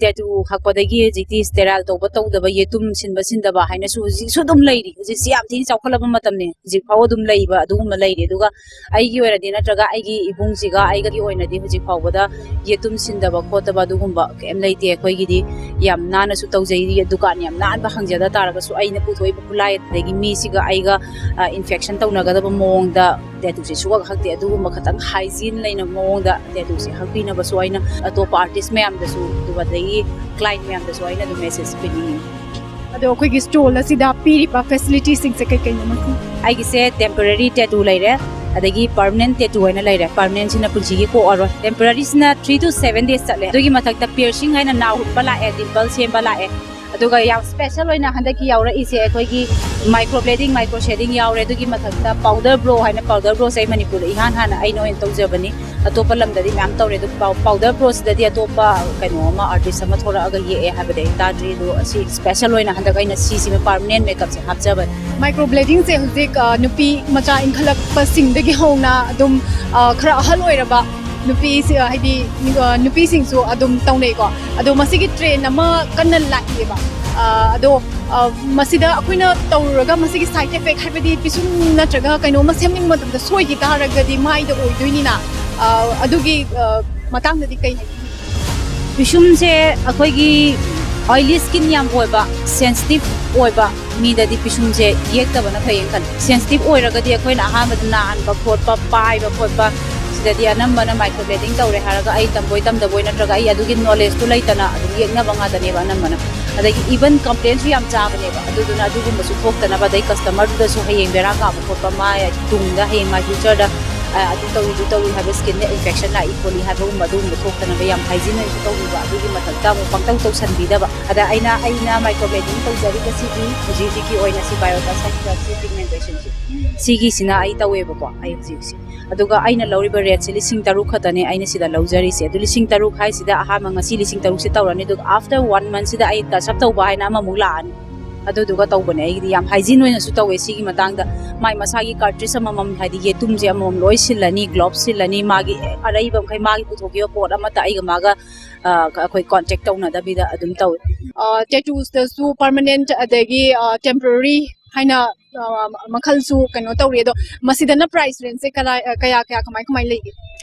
ꯇꯦꯇꯨ ꯍꯛꯄꯗꯒꯤ ꯍꯧꯖꯤꯛꯇꯤ ꯁ꯭ꯇꯦꯔꯥꯏꯜ ꯇꯧꯕ ꯇꯧꯗꯕ, ꯌꯦꯇꯨꯝ ꯁꯤꯟꯕ ꯁꯤꯟꯗꯕ ꯍꯥꯏꯅꯁꯨ ꯍꯧꯖꯤꯛꯁꯨ ꯑꯗꯨꯝ ꯂꯩꯔꯤ꯫ ꯍꯧꯖꯤꯛꯁꯤ ꯌꯥꯝ ꯊꯤꯅ ꯆꯥꯎꯈꯠꯂꯕ ꯃꯇꯝꯅꯤ, ꯍꯧꯖꯤꯛ ꯐꯥꯎꯕ ꯑꯗꯨꯝ ꯂꯩꯕ ꯑꯗꯨꯒꯨꯝꯕ ꯂꯩꯔꯤ꯫ ꯑꯗꯨꯒ ꯑꯩꯒꯤ ꯑꯣꯏꯔꯗꯤ ꯅꯠꯇ꯭ꯔꯒ ꯑꯩꯒꯤ ꯏꯕꯨꯡꯁꯤꯒ ꯑꯩꯒꯒꯤ ꯑꯣꯏꯅꯗꯤ ꯍꯧꯖꯤꯛ ꯐꯥꯎꯕꯗ ꯌꯦꯇꯨꯝ ꯁꯤꯟꯗꯕ ꯈꯣꯠꯇꯕ ꯑꯗꯨꯒꯨꯝꯕ ꯀꯩꯝ ꯂꯩꯇꯦ꯫ ꯑꯩꯈꯣꯏꯒꯤꯗꯤ ꯌꯥꯝ ꯅꯥꯟꯅꯁꯨ ꯇꯧꯖꯩ, ꯗꯨꯀꯥꯟ ꯌꯥꯝ ꯅꯥꯟꯕ ꯍꯥꯡꯖꯗ ꯇꯥꯔꯒꯁꯨ ꯑꯩꯅ ꯄꯨꯊꯣꯛꯏꯕ ꯈꯨꯠꯂꯥꯏ ꯑꯗꯒꯤ ꯃꯤꯁꯤꯒ ꯑꯩꯒ ꯏꯟꯐꯦꯛꯁꯟ ꯇꯧꯅꯒꯗꯕ ꯃꯑꯣꯡꯗ ꯇꯦꯇꯨꯁꯦ ꯁꯨꯛꯍꯛ ꯍꯛꯇꯦ꯫ ꯑꯗꯨꯒꯨꯝꯕ ꯈꯇꯪ ꯍꯥꯏꯖꯤꯟ ꯂꯩꯅ ꯃꯑꯣꯡꯗ ꯇꯦꯇꯨꯁꯦ ꯍꯛꯄꯤꯅꯕꯁꯨ ꯑꯩꯅ ꯑꯇꯣꯞꯄ ꯑꯥꯔꯇꯤꯁ ꯃꯌꯥꯝꯗꯁꯨ ꯑꯗꯨꯒ ꯑꯗꯒꯤ ꯀ꯭ꯂꯥꯏꯟ ꯃꯌꯥꯝꯗꯁꯨ ꯑꯩꯅ ꯑꯗꯨꯝ ꯃꯦꯁꯦꯖ ꯄꯤꯅꯤꯡꯉꯤ꯫ ꯑꯗꯣ ꯑꯩꯈꯣꯏꯒꯤ ꯁ꯭ꯇꯣꯜ ꯑꯁꯤꯗ ꯄꯤꯔꯤꯕ ꯐꯦꯁꯤꯂꯤꯇꯤꯁꯤꯡꯁꯦ ꯀꯩ ꯀꯩꯅꯣ ꯃꯁꯤ? ꯑꯩꯒꯤꯁꯦ ꯇꯦꯝꯄꯔꯔꯤ ꯇꯦꯇꯨ ꯂꯩꯔꯦ, ꯑꯗꯒꯤ ꯄꯔꯃꯅꯦꯟ ꯇꯦꯇꯨ ꯍꯥꯏꯅ ꯂꯩꯔꯦ꯫ ꯄꯔꯃꯅꯦꯟꯁꯤꯅ ꯄꯨꯟꯁꯤꯒꯤ ꯀꯣꯛꯑꯔꯣꯏ꯫ ꯇꯦꯝꯄꯔꯔꯤꯁꯤꯅ three to seven days ꯆꯠꯂꯦ꯫ ꯑꯗꯨꯒꯤ ꯃꯊꯛꯇ ꯄꯤꯌꯔꯁꯤꯡ ꯍꯥꯏꯅ ꯅꯥ ꯍꯨꯠꯄ ꯂꯥꯛꯑꯦ, ꯗꯤꯝꯄꯜ ꯁꯦꯝꯕ ꯂꯥꯛꯑꯦ꯫ ꯑꯗꯨꯒ ꯌꯥꯝ ꯁ꯭ꯄꯦꯁꯦꯜ ꯑꯣꯏꯅ ꯍꯟꯗꯛꯀꯤ ꯌꯥꯎꯔꯛꯏꯁꯦ ꯑꯩꯈꯣꯏꯒꯤ ꯃꯥꯏꯀ꯭ꯔꯣ ꯕ꯭ꯂꯦꯗꯤꯡ, ꯃꯥꯏꯀ꯭ꯔꯣ ꯁꯦꯗꯤꯡ ꯌꯥꯎꯔꯦ꯫ ꯑꯗꯨꯒꯤ ꯃꯊꯛꯇ ꯄꯥꯎꯗꯔ ꯕ꯭ꯔꯣ ꯍꯥꯏꯅ, ꯄꯥꯎꯗꯔ ꯕ꯭ꯔꯣꯁꯦ ꯑꯩ ꯃꯅꯤꯄꯨꯔꯗ ꯏꯍꯥꯟ ꯍꯥꯟꯅ ꯑꯩꯅ ꯑꯣꯏꯅ ꯇꯧꯖꯕꯅꯤ꯫ ꯑꯇꯣꯞꯄ ꯂꯝꯗꯗꯤ ꯃꯌꯥꯝ ꯇꯧꯔꯦ, ꯑꯗꯨ ꯄꯥꯎ- ꯄꯥꯎꯗꯔ ꯕ꯭ꯔꯣꯁꯤꯗꯗꯤ ꯑꯇꯣꯞꯄ ꯀꯩꯅꯣ ꯑꯃ, ꯑꯥꯔꯇꯤꯁ ꯑꯃ ꯊꯣꯛꯂꯛꯑꯒ ꯌꯦꯛꯑꯦ ꯍꯥꯏꯕꯗꯤ ꯑꯩ ꯇꯥꯗ꯭ꯔꯤ꯫ ꯑꯗꯣ ꯑꯁꯤ ꯁ꯭ꯄꯦꯁꯦꯜ ꯑꯣꯏꯅ ꯍꯟꯗꯛ ꯑꯩꯅ ꯁꯤꯁꯤꯃ ꯄꯥꯔꯃꯅꯦꯟ ꯃꯦꯀꯞꯁꯦ ꯍꯥꯞꯆꯕꯅꯤ꯫ ꯃꯥꯏꯀ꯭ꯔꯣ ꯕ꯭ꯂꯦꯗꯤꯡꯁꯦ ꯍꯧꯖꯤꯛ, ꯑ, ꯅꯨꯄꯤ ꯃꯆꯥ ꯏꯟꯈꯠꯂꯛꯄꯁꯤꯡꯗꯒꯤ ꯍꯧꯅ ꯑꯗꯨꯝ, ꯑ, ꯈꯔ ꯑꯍꯜ ꯑꯣꯏꯔꯕ ꯅꯨꯄꯤꯁꯤ, ꯑ, ꯍꯥꯏꯗꯤ, ꯑ, ꯅꯨꯄꯤꯁꯤꯡꯁꯨ ꯑꯗꯨꯝ ꯇꯧꯅꯩꯀꯣ꯫ ꯑꯗꯣ ꯃꯁꯤꯒꯤ ꯇ꯭ꯔꯦꯟ ꯑꯃ ꯀꯟꯅ ꯂꯥꯛꯏꯑꯕ꯫ ꯑ, ꯑꯗꯣ, ꯑ, ꯃꯁꯤꯗ ꯑꯩꯈꯣꯏꯅ ꯇꯧꯔꯨꯔꯒ ꯃꯁꯤꯒꯤ ꯁꯥꯏꯠ ꯏꯐꯦꯛ, ꯍꯥꯏꯕꯗꯤ ꯄꯤꯁꯨꯝ ꯅꯠꯇ꯭ꯔꯒ ꯀꯩꯅꯣꯝꯃ ꯁꯦꯝꯅꯤꯡꯕ ꯃꯇꯝꯗ ꯁꯣꯏꯈꯤ ꯇꯥꯔꯒꯗꯤ ꯃꯥꯏꯗ ꯑꯣꯏꯗꯣꯏꯅꯤꯅ, ꯑ, ꯑꯗꯨꯒꯤ, ꯑ, ꯃꯇꯥꯡꯗꯗꯤ ꯀꯩ ꯍꯥꯏꯅꯤꯡꯉꯤ? ꯄꯤꯁꯨꯝꯁꯦ ꯑꯩꯈꯣꯏꯒꯤ ꯑꯣꯏꯂꯤ ꯁ꯭ꯀꯤꯟ ꯌꯥꯝ ꯑꯣꯏꯕ, ꯁꯦꯟꯁꯤꯇꯤꯞ ꯑꯣꯏꯕ ꯃꯤꯗꯗꯤ ꯄꯤꯁꯨꯝꯁꯦ ꯌꯦꯛꯇꯕꯅ ꯐꯩꯌꯦꯅ ꯈꯜꯂꯤ꯫ ꯁꯦꯟꯁꯤꯇꯤꯞ ꯑꯣꯏꯔꯒꯗꯤ ꯑꯩꯈꯣꯏꯅ ꯑꯍꯥꯟꯕꯗ ꯅꯥꯍꯟꯕ ꯈꯣꯠꯄ, ꯄꯥꯏꯕ ꯈꯣꯠꯄ, ꯁꯤꯗꯗꯤ ꯑꯅꯝꯕꯅ ꯃꯥꯏꯀ꯭ꯔꯣ ꯕ꯭ꯂꯦꯗꯤꯡ ꯇꯧꯔꯦ ꯍꯥꯏꯔꯒ ꯑꯩ ꯇꯝꯕꯣꯏ ꯇꯝꯗꯕꯣꯏ ꯅꯠꯇ꯭ꯔꯒ ꯑꯩ ꯑꯗꯨꯒꯤ ꯅꯣꯂꯦꯖꯇꯨ ꯂꯩꯇꯅ ꯑꯗꯨꯝ ꯌꯦꯛꯅꯕ ꯉꯥꯛꯇꯅꯦꯕ ꯑꯅꯝꯕꯅ꯫ ꯑꯗꯒꯤ ꯏꯚꯟ ꯀꯝꯄ꯭ꯂꯦꯟꯁꯨ ꯌꯥꯝ ꯆꯥꯕꯅꯦꯕ꯫ ꯑꯗꯨꯗꯨꯅ ꯑꯗꯨꯒꯨꯝꯕꯁꯨ ꯊꯣꯛꯇꯅꯕ, ꯑꯗꯩ ꯀꯁꯇꯃꯔꯗꯨꯗꯁꯨ ꯍꯌꯦꯡ ꯕꯦꯔꯥ ꯀꯥꯕ ꯈꯣꯠꯄ, ꯃꯥ ꯇꯨꯡꯗ ꯍꯌꯦꯡ ꯃꯥꯏ ꯐ꯭ꯌꯨꯆꯔꯗ, ꯑ, ꯑꯗꯨ ꯇꯧꯏ, ꯑꯗꯨ ꯇꯧꯏ ꯍꯥꯏꯕ, ꯁ꯭ꯀꯤꯟꯗ ꯏꯟꯐꯦꯛꯁꯟ ꯂꯥꯛꯏ ꯈꯣꯠꯂꯤ ꯍꯥꯏꯕꯒꯨꯝꯕ, ꯑꯗꯨꯒꯨꯝꯕ ꯊꯣꯛꯇꯅꯕ ꯌꯥꯝ ꯍꯥꯏꯖꯤꯟ ꯑꯣꯏꯅꯁꯨ ꯇꯧꯕꯤꯕ꯫ ꯑꯗꯨꯒꯤ ꯃꯊꯛꯇ ꯑꯃꯨꯛ ꯄꯪꯇꯧ ꯇꯧꯁꯟꯕꯤꯗꯕ꯫ ꯑꯗ ꯑꯩꯅ, ꯑꯩꯅ ꯃꯥꯏꯀ꯭ꯔꯣ ꯕ꯭ꯂꯦꯗꯤꯡ ꯇꯧꯖꯔꯤꯕꯁꯤꯗꯤ ꯍꯧꯖꯤꯛ ꯍꯧꯖꯤꯛꯀꯤ ꯑꯣꯏꯅ ꯁꯤ ꯕꯥꯏꯑꯣꯇꯥ ꯁꯟ ꯄꯤꯒꯃꯦꯟꯇꯦꯁꯟꯁꯦ, ꯁꯤꯒꯤꯁꯤꯅ ꯑꯩ ꯇꯧꯋꯦꯕꯀꯣ, ꯑꯩ ꯍꯧꯖꯤꯛꯁꯦ꯫ ꯑꯗꯨꯒ ꯑꯩꯅ ꯂꯧꯔꯤꯕ ꯔꯦꯠꯁꯦ ꯂꯤꯁꯤꯡ ꯇꯔꯨꯛ ꯈꯛꯇꯅꯦ ꯑꯩꯅ ꯁꯤꯗ ꯂꯧꯖꯔꯤꯁꯦ꯫ ꯑꯗꯨ ꯂꯤꯁꯤꯡ ꯇꯔꯨꯛ ꯍꯥꯏꯁꯤꯗ ꯑꯍꯥꯟꯕ ꯉꯁꯤ ꯂꯤꯁꯤꯡ ꯇꯔꯨꯛꯁꯦ ꯇꯧꯔꯅꯤ, ꯑꯗꯨꯒ ꯑꯥꯐꯇꯔ ꯋꯥꯟ ꯃꯟꯁꯤꯗ ꯑꯩ ꯇꯁ ꯑꯞ ꯇꯧꯕ ꯍꯥꯏꯅ ꯑꯃꯃꯨꯛ ꯂꯥꯛꯑꯅꯤ꯫ ꯑꯗꯨꯗꯨꯒ ꯇꯧꯕꯅꯦ꯫ ꯑꯩꯒꯤꯗꯤ ꯌꯥꯝ ꯍꯥꯏꯖꯤꯟ ꯑꯣꯏꯅꯁꯨ ꯇꯧꯋꯦ ꯁꯤꯒꯤ ꯃꯇꯥꯡꯗ꯫ ꯃꯥꯏ ꯃꯁꯥꯒꯤ ꯀꯥꯔꯇ꯭ꯔꯤꯖ ꯑꯃꯃꯝ, ꯍꯥꯏꯗꯤ ꯌꯦꯇꯨꯝꯁꯦ ꯑꯃꯃꯝ ꯂꯣꯏ ꯁꯤꯜꯂꯅꯤ, ꯒ꯭ꯂꯣꯞ ꯁꯤꯜꯂꯅꯤ, ꯃꯥꯒꯤ ꯑꯔꯩꯕ ꯃꯈꯩ ꯃꯥꯒꯤ ꯄꯨꯊꯣꯛꯈꯤꯕ ꯄꯣꯠ ꯑꯃꯠꯇ ꯑꯩꯒ ꯃꯥꯒ, ꯑ, ꯑꯩꯈꯣꯏ ꯀꯣꯟꯇꯦꯛ ꯇꯧꯅꯗꯕꯤꯗ ꯑꯗꯨꯝ ꯇꯧꯋꯦ꯫ ꯑ, ꯇꯦꯇꯨꯁꯇꯁꯨ ꯄꯔꯃꯅꯦꯟꯠ ꯑꯗꯒꯤ, ꯑ, ꯇꯦꯝꯄꯔꯔꯤ ꯍꯥꯏꯅ, ꯑ, ꯃꯈꯜꯁꯨ ꯀꯩꯅꯣ ꯇꯧꯔꯤ꯫ ꯑꯗꯣ ꯃꯁꯤꯗꯅ ꯄ꯭ꯔꯥꯏꯁ ꯔꯦꯟꯖꯁꯦ ꯀꯗꯥꯏ-, ꯑ, ꯀꯌꯥ ꯀꯌꯥ, ꯀꯃꯥꯏ ꯀꯃꯥꯏ ꯂꯩꯒꯦ?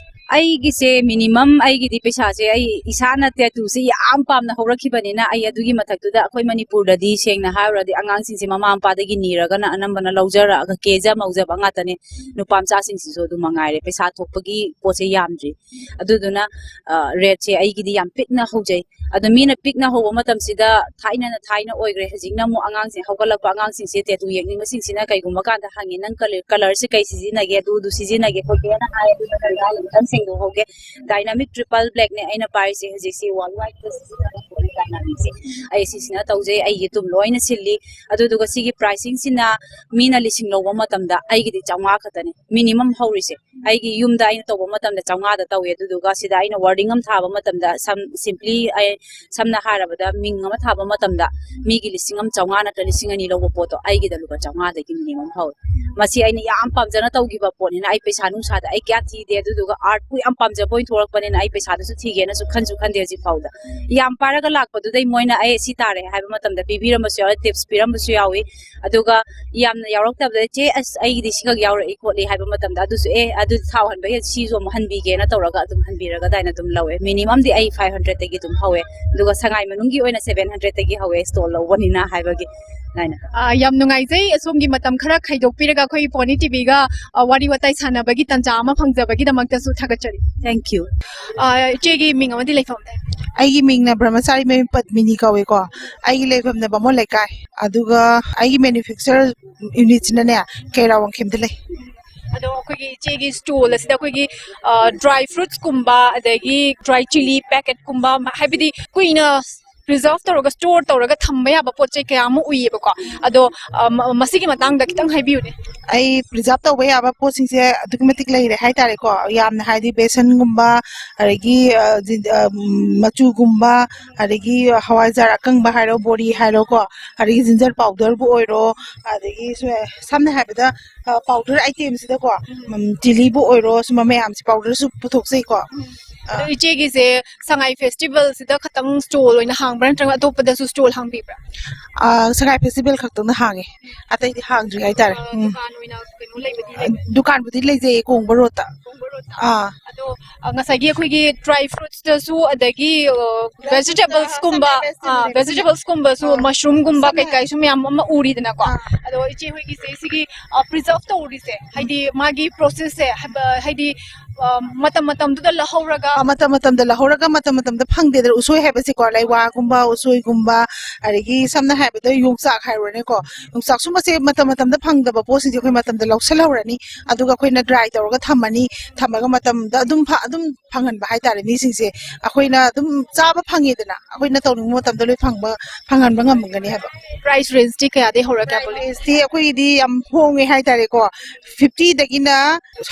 ꯑꯩꯒꯤꯁꯦ ꯃꯤꯅꯤꯃꯝ, ꯑꯩꯒꯤꯗꯤ ꯄꯩꯁꯥꯁꯦ, ꯑꯩ ꯏꯁꯥꯅ ꯇꯦꯇꯨꯁꯦ ꯌꯥꯝ ꯄꯥꯝꯅ ꯍꯧꯔꯛꯈꯤꯕꯅꯤꯅ, ꯑꯩ ꯑꯗꯨꯒꯤ ꯃꯊꯛꯇꯨꯗ ꯑꯩꯈꯣꯏ ꯃꯅꯤꯄꯨꯔꯗꯗꯤ ꯁꯦꯡꯅ ꯍꯥꯏꯔꯨꯔꯗꯤ ꯑꯉꯥꯡꯁꯤꯡꯁꯦ ꯃꯃꯥ ꯃꯄꯥꯗꯒꯤ ꯅꯤꯔꯒꯅ ꯑꯅꯝꯕꯅ ꯂꯧꯖꯔꯛꯑꯒ ꯀꯦꯖ ꯃꯧꯖꯕ ꯉꯥꯛꯇꯅꯦ꯫ ꯅꯨꯄꯥ ꯃꯆꯥꯁꯤꯡꯁꯤꯁꯨ ꯑꯗꯨ ꯃꯉꯥꯏꯔꯦ, ꯄꯩꯁꯥ ꯊꯣꯛꯄꯒꯤ ꯄꯣꯠꯁꯦ ꯌꯥꯝꯗ꯭ꯔꯤ꯫ ꯑꯗꯨꯗꯨꯅ, ꯑ, ꯔꯦꯠꯁꯦ ꯑꯩꯒꯤꯗꯤ ꯌꯥꯝ ꯄꯤꯛꯅ ꯍꯧꯖꯩ꯫ ꯑꯗꯣ ꯃꯤꯅ ꯄꯤꯛꯅ ꯍꯧꯕ ꯃꯇꯝꯁꯤꯗ ꯊꯥꯏꯅꯅ ꯊꯥꯏꯅ ꯑꯣꯏꯈ꯭ꯔꯦ, ꯍꯧꯖꯤꯛꯅ ꯑꯃꯨꯛ ꯑꯉꯥꯡꯁꯤꯡ, ꯍꯧꯒꯠꯂꯛꯄ ꯑꯉꯥꯡꯁꯤꯡꯁꯦ ꯇꯦꯇꯨ ꯌꯦꯛꯅꯤꯡꯕꯁꯤꯡꯁꯤꯅ ꯀꯩꯒꯨꯝꯕ ꯀꯥꯟꯗ ꯍꯪꯉꯤ, "ꯅꯪ ꯀꯂꯔ, ꯀꯂꯔꯁꯦ ꯀꯩ ꯁꯤꯖꯤꯟꯅꯒꯦ? ꯑꯗꯨ, ꯑꯗꯨ ꯁꯤꯖꯤꯟꯅꯒꯦ ꯈꯣꯠꯀꯦꯅ" ꯍꯥꯏ꯫ ꯑꯗꯨꯅ ꯀꯩꯅꯣ ꯑꯝꯇꯪ ꯁꯦꯡꯗꯣꯛꯍꯧꯒꯦ꯫ ꯗꯥꯏꯅꯥꯃꯤꯛ ꯇ꯭ꯔꯤꯄꯜ ꯕ꯭ꯂꯦꯛꯅꯦ ꯑꯩꯅ ꯄꯥꯏꯔꯤꯁꯦ ꯍꯧꯖꯤꯛꯁꯤ, ꯋꯥꯔꯜ ꯋꯥꯏꯗ ꯁꯤꯖꯤꯟꯅꯕ ꯄꯣꯠꯅꯦ꯫ ꯀꯥꯟꯅꯕꯤꯁꯦ ꯑꯩ ꯁꯤꯁꯤꯅ ꯇꯧꯖꯩ꯫ ꯑꯩꯒꯤ ꯑꯗꯨꯝ ꯂꯣꯏꯅ ꯁꯤꯜꯂꯤ꯫ ꯑꯗꯨꯗꯨꯒ ꯁꯤꯒꯤ pricingꯁꯤꯅ ꯃꯤꯅ ꯂꯤꯁꯤꯡ ꯂꯧꯕ ꯃꯇꯝꯗ ꯑꯩꯒꯤꯗꯤ ꯆꯥꯝꯃꯉꯥ ꯈꯛꯇꯅꯤ minimum ꯍꯧꯔꯤꯁꯦ꯫ ꯑꯩꯒꯤ ꯌꯨꯝꯗ ꯑꯩꯅ ꯇꯧꯕ ꯃꯇꯝꯗ ꯆꯥꯝꯃꯉꯥꯗ ꯇꯧꯋꯦ꯫ ꯑꯗꯨꯗꯨꯒ ꯁꯤꯗ ꯑꯩꯅ wording ꯑꯃ ꯊꯥꯕ ꯃꯇꯝꯗ ꯁꯝ simply ꯑꯩ ꯁꯝꯅ ꯍꯥꯏꯔꯕꯗ ꯃꯤꯡ ꯑꯃ ꯊꯥꯕ ꯃꯇꯝꯗ ꯃꯤꯒꯤ ꯂꯤꯁꯤꯡ ꯑꯃ ꯆꯥꯝꯃꯉꯥ ꯅꯠꯇ꯭ꯔ ꯂꯤꯁꯤꯡ ꯑꯅꯤ ꯂꯧꯕ ꯄꯣꯠꯇꯣ ꯑꯩꯒꯤꯗ ꯂꯨꯄꯥ ꯆꯥꯝꯃꯉꯥꯗꯒꯤ minimum ꯍꯧꯔꯦ꯫ ꯃꯁꯤ ꯑꯩꯅ ꯌꯥꯝ ꯄꯥꯝꯖꯅ ꯇꯧꯈꯤꯕ ꯄꯣꯠꯅꯤꯅ ꯑꯩ ꯄꯩꯁꯥ ꯅꯨꯡꯁꯥꯗ ꯑꯩ ꯀꯌꯥ ꯊꯤꯗꯦ꯫ ꯑꯗꯨꯗꯨꯒ artꯄꯨ ꯌꯥꯝ ꯄꯥꯝꯖꯕ ꯑꯣꯏꯅ ꯊꯣꯛꯂꯛꯄꯅꯤꯅ ꯑꯩ ꯄꯩꯁꯥꯗꯨꯁꯨ ꯊꯤꯒꯦꯅꯁꯨ ꯈꯟꯁꯨ ꯈꯟꯗꯦ ꯍꯧꯖꯤꯛ ꯐꯥꯎꯗ꯫ ꯌꯥꯝ ꯄꯥꯏꯔꯒ ꯂꯥꯛꯄꯗꯨꯗꯩ ꯃꯣꯏꯅ ꯑꯩ ꯁꯤ ꯇꯥꯔꯦ ꯍꯥꯏꯕ ꯃꯇꯝꯗ ꯄꯤꯕꯤꯔꯝꯕꯁꯨ ꯌꯥꯎꯋꯦ, tips ꯄꯤꯔꯝꯕꯁꯨ ꯌꯥꯎꯏ꯫ ꯑꯗꯨꯒ ꯌꯥꯝꯅ ꯌꯥꯎꯔꯛꯇꯕꯗ "ꯆꯦ, ꯑꯁ, ꯑꯩꯒꯤꯗꯤ ꯁꯤꯈꯛ ꯌꯥꯎꯔꯛꯏ" ꯈꯣꯠꯂꯤ ꯍꯥꯏꯕ ꯃꯇꯝꯗ ꯑꯗꯨꯁꯨ "ꯑꯦ, ꯑꯗꯨ ꯊꯥꯎ ꯍꯟꯕ ꯍꯦꯛ ꯁꯤꯁꯨ ꯑꯃꯨꯛ ꯍꯟꯕꯤꯒꯦꯅ" ꯇꯧꯔꯒ ꯑꯗꯨꯝ ꯍꯟꯕꯤꯔꯒ ꯑꯗꯨꯃꯥꯏꯅ ꯑꯗꯨꯝ ꯂꯧꯋꯦ꯫ Minimumꯗꯤ ꯑꯩ five hundredꯇꯒꯤ ꯑꯗꯨꯝ ꯍꯧꯋꯦ꯫ ꯑꯗꯨꯒ ꯁꯉꯥꯏ ꯃꯅꯨꯡꯒꯤ ꯑꯣꯏꯅ seven hundredꯇꯒꯤ ꯍꯧꯋꯦ, store ꯂꯧꯕꯅꯤꯅ ꯍꯥꯏꯕꯒꯤ ꯑꯗꯨꯃꯥꯏꯅ꯫ ꯑꯥ, ꯌꯥꯝ ꯅꯨꯡꯉꯥꯏꯖꯩ, ꯑꯁꯣꯝꯒꯤ ꯃꯇꯝ ꯈꯔ ꯈꯥꯏꯗꯣꯛꯄꯤꯔꯒ ꯑꯩꯈꯣꯏꯒꯤ ꯄꯣꯅꯤ ꯇꯤꯚꯤꯒ, ꯑ, ꯋꯥꯔꯤ ꯋꯥꯇꯥꯏ ꯁꯥꯟꯅꯕꯒꯤ ꯇꯥꯟꯖꯥ ꯑꯃ ꯐꯪꯖꯕꯒꯤꯗꯃꯛꯇꯁꯨ ꯊꯥꯒꯠꯆꯔꯤ꯫ Thank you. ꯑꯥ, ꯏꯆꯦꯒꯤ ꯃꯤꯡ ꯑꯃꯗꯤ ꯂꯩꯐꯝ? ꯑꯩꯒꯤ ꯃꯤꯡꯅ ꯕ꯭ꯔꯍ꯭ꯃꯆꯥꯔꯤ ꯃꯌꯨꯝ ꯄꯗꯃꯤꯅꯤ ꯀꯧꯋꯦꯀꯣ꯫ ꯑꯩꯒꯤ ꯂꯩꯐꯝꯅ ꯕꯥꯃꯣꯟ ꯂꯩꯀꯥꯏ꯫ ꯑꯗꯨꯒ ꯑꯩꯒꯤ manufacture unitꯁꯤꯅꯅꯦ ꯀꯩꯔꯥ ꯋꯥꯡꯈꯦꯝꯗ ꯂꯩ꯫ ꯑꯗꯣ ꯑꯩꯈꯣꯏꯒꯤ ꯏꯆꯦꯒꯤ stall ꯑꯁꯤꯗ ꯑꯩꯈꯣꯏꯒꯤ, ꯑ, dry fruitsꯀꯨꯝꯕ, ꯑꯗꯒꯤ dry chilli packetꯀꯨꯝꯕ, ꯍꯥꯏꯕꯗꯤ ꯀꯨꯏꯅ preserve ꯇꯧꯔꯒ, store ꯇꯧꯔꯒ ꯊꯝꯕ ꯌꯥꯕ ꯄꯣꯠ ꯆꯩ ꯀꯌꯥ ꯑꯃ ꯎꯏꯌꯦꯕꯀꯣ꯫ ꯑꯗꯣ, ꯑ, ꯃ-, ꯃꯁꯤꯒꯤ ꯃꯇꯥꯡꯗ ꯈꯤꯇꯪ ꯍꯥꯏꯕꯤꯌꯨꯅꯦ꯫ ꯑꯩ preserve ꯇꯧꯕ ꯌꯥꯕ ꯄꯣꯠꯁꯤꯡꯁꯦ ꯑꯗꯨꯛꯀꯤ ꯃꯇꯤꯛ ꯂꯩꯔꯦ ꯍꯥꯏꯇꯥꯔꯦꯀꯣ꯫ ꯌꯥꯝꯅ ꯍꯥꯏꯗꯤ ꯕꯦꯁꯟꯒꯨꯝꯕ, ꯑꯗꯒꯤ, ꯑ, ꯖꯤ-, ꯑ, ꯃꯆꯨꯒꯨꯝꯕ, ꯑꯗꯒꯤ ꯍꯋꯥꯏꯖꯥꯔ ꯑꯀꯪꯕ ꯍꯥꯏꯔꯣ, ꯕꯣꯔꯤ ꯍꯥꯏꯔꯣꯀꯣ, ꯑꯗꯒꯤ ginger powderꯕꯨ ꯑꯣꯏꯔꯣ, ꯑꯗꯒꯤ ꯁ-, ꯁꯝꯅ ꯍꯥꯏꯔꯕꯗ, ꯑ, powder itemꯁꯤꯗꯀꯣ, ꯎꯝ, chilliꯕꯨ ꯑꯣꯏꯔꯣ, ꯁꯨꯝꯕ ꯃꯌꯥꯝꯁꯦ powderꯁꯨ ꯄꯨꯊꯣꯛꯆꯩꯀꯣ꯫ ꯑꯗꯣ ꯏꯆꯦꯒꯤꯁꯦ ꯁꯉꯥꯏ festivalꯁꯤꯗ ꯈꯛꯇꯪ stall ꯑꯣꯏꯅ ꯍꯥꯡꯕ꯭ꯔꯥ, ꯅꯠꯇ꯭ꯔꯒ ꯑꯇꯣꯞꯄꯗꯁꯨ stall ꯍꯥꯡꯕꯤꯕ꯭ꯔꯥ? ꯑ, ꯁꯉꯥꯏ festival ꯈꯛꯇꯪꯗ ꯍꯥꯡꯉꯦ, ꯑꯇꯩꯗꯤ ꯍꯥꯡꯗ꯭ꯔꯤ ꯍꯥꯏꯇꯥꯔꯦ꯫ ꯑ, ꯎꯝ꯫ ꯗꯨꯀꯥꯟ ꯑꯣꯏꯅ ꯀꯩꯅꯣ ꯂꯩꯕꯗꯤ ꯑ, ꯂꯩꯕ꯭ꯔꯥ? ꯗꯨꯀꯥꯟꯕꯨꯗꯤ ꯂꯩꯖꯩꯌꯦ, ꯀꯣꯡꯕ roadꯇ꯫ ꯀꯣꯡꯕ roadꯇ? ꯑꯥ꯫ ꯑꯗꯣ, ꯑ, ꯉꯁꯥꯏꯒꯤ ꯑꯩꯈꯣꯏꯒꯤ dry fruitsꯇꯁꯨ, ꯑꯗꯒꯤ, ꯑ, vegetablesꯀꯨꯝꯕ, vegetables ꯑꯥ, ꯂꯩꯕ꯫ Vegetablesꯀꯨꯝꯕꯁꯨ, ꯑꯥ꯫ Mushroomꯒꯨꯝꯕ ꯁꯝꯅ ꯀꯩꯀꯥꯁꯨ ꯃꯌꯥꯝ ꯑꯃ ꯎꯔꯤꯗꯅꯀꯣ꯫ ꯑꯥ꯫ ꯑꯗꯣ ꯏꯆꯦ ꯍꯣꯏꯒꯤꯁꯦ ꯁꯤꯒꯤ, ꯑ, preserve ꯇꯧꯔꯤꯁꯦ, ꯍꯥꯏꯗꯤ ꯃꯥꯒꯤ processꯁꯦ, ꯍꯥꯏꯕ-, ꯍꯥꯏꯗꯤ ꯑ, ꯃꯇꯝ ꯃꯇꯝꯗꯨꯗ ꯂꯧꯍꯧꯔꯒ ꯑ, ꯃꯇꯝ ꯃꯇꯝꯗ ꯂꯧꯍꯧꯔꯒ ꯃꯇꯝ ꯃꯇꯝꯗ ꯐꯪꯗꯦꯗꯅ, ꯎꯁꯣꯏ ꯍꯥꯏꯕꯁꯦꯀꯣ, ꯂꯩꯋꯥꯒꯨꯝꯕ, ꯎꯁꯣꯏꯒꯨꯝꯕ, ꯑꯗꯒꯤ ꯁꯝꯅ ꯍꯥꯏꯔꯕꯗ ꯌꯣꯡꯆꯥꯛ ꯍꯥꯏꯔꯨꯔꯅꯦꯀꯣ, ꯌꯣꯡꯆꯥꯛ ꯁꯨꯝꯕꯁꯦ ꯃꯇꯝ ꯃꯇꯝꯗ ꯐꯪꯗꯕ ꯄꯣꯠꯁꯤꯡꯁꯦ ꯑꯩꯈꯣꯏ ꯃꯇꯝꯗ ꯂꯧꯁꯜꯍꯧꯔꯅꯤ, ꯑꯗꯨꯒ ꯑꯩꯈꯣꯏꯅ ꯗ꯭ꯔꯥꯏ ꯇꯧꯔꯒ ꯊꯝꯃꯅꯤ, ꯊꯝꯃꯒ ꯃꯇꯝꯗ ꯑꯗꯨꯝ ꯐ- ꯑꯗꯨꯝ ꯐꯪꯍꯟꯕ ꯍꯥꯏꯇꯥꯔꯦ ꯃꯤꯁꯤꯡꯁꯦ꯫ ꯑꯩꯈꯣꯏꯅ ꯑꯗꯨꯝ ꯆꯥꯕ ꯐꯪꯉꯦꯗꯅ, ꯑꯩꯈꯣꯏꯅ ꯇꯧꯅꯤꯡꯕ ꯃꯇꯝꯗ ꯂꯣꯏ ꯐꯪꯕ ꯐꯪꯍꯟꯕ ꯉꯝꯒꯅꯤ ꯍꯥꯏꯕ꯫ ꯄ꯭ꯔꯥꯏꯁ ꯔꯦꯟꯖꯇꯤ ꯀꯌꯥꯗꯩ ꯍꯧꯔꯒꯦ ꯀꯌꯥꯐꯥꯎ? ꯄ꯭ꯔꯥꯏꯁꯇꯤ ꯑꯩꯈꯣꯏꯒꯤꯗꯤ ꯌꯥꯝ ꯍꯣꯡꯉꯦ ꯍꯥꯏꯇꯥꯔꯦꯀꯣ, ꯐꯤꯐꯇꯤꯗꯒꯤꯅ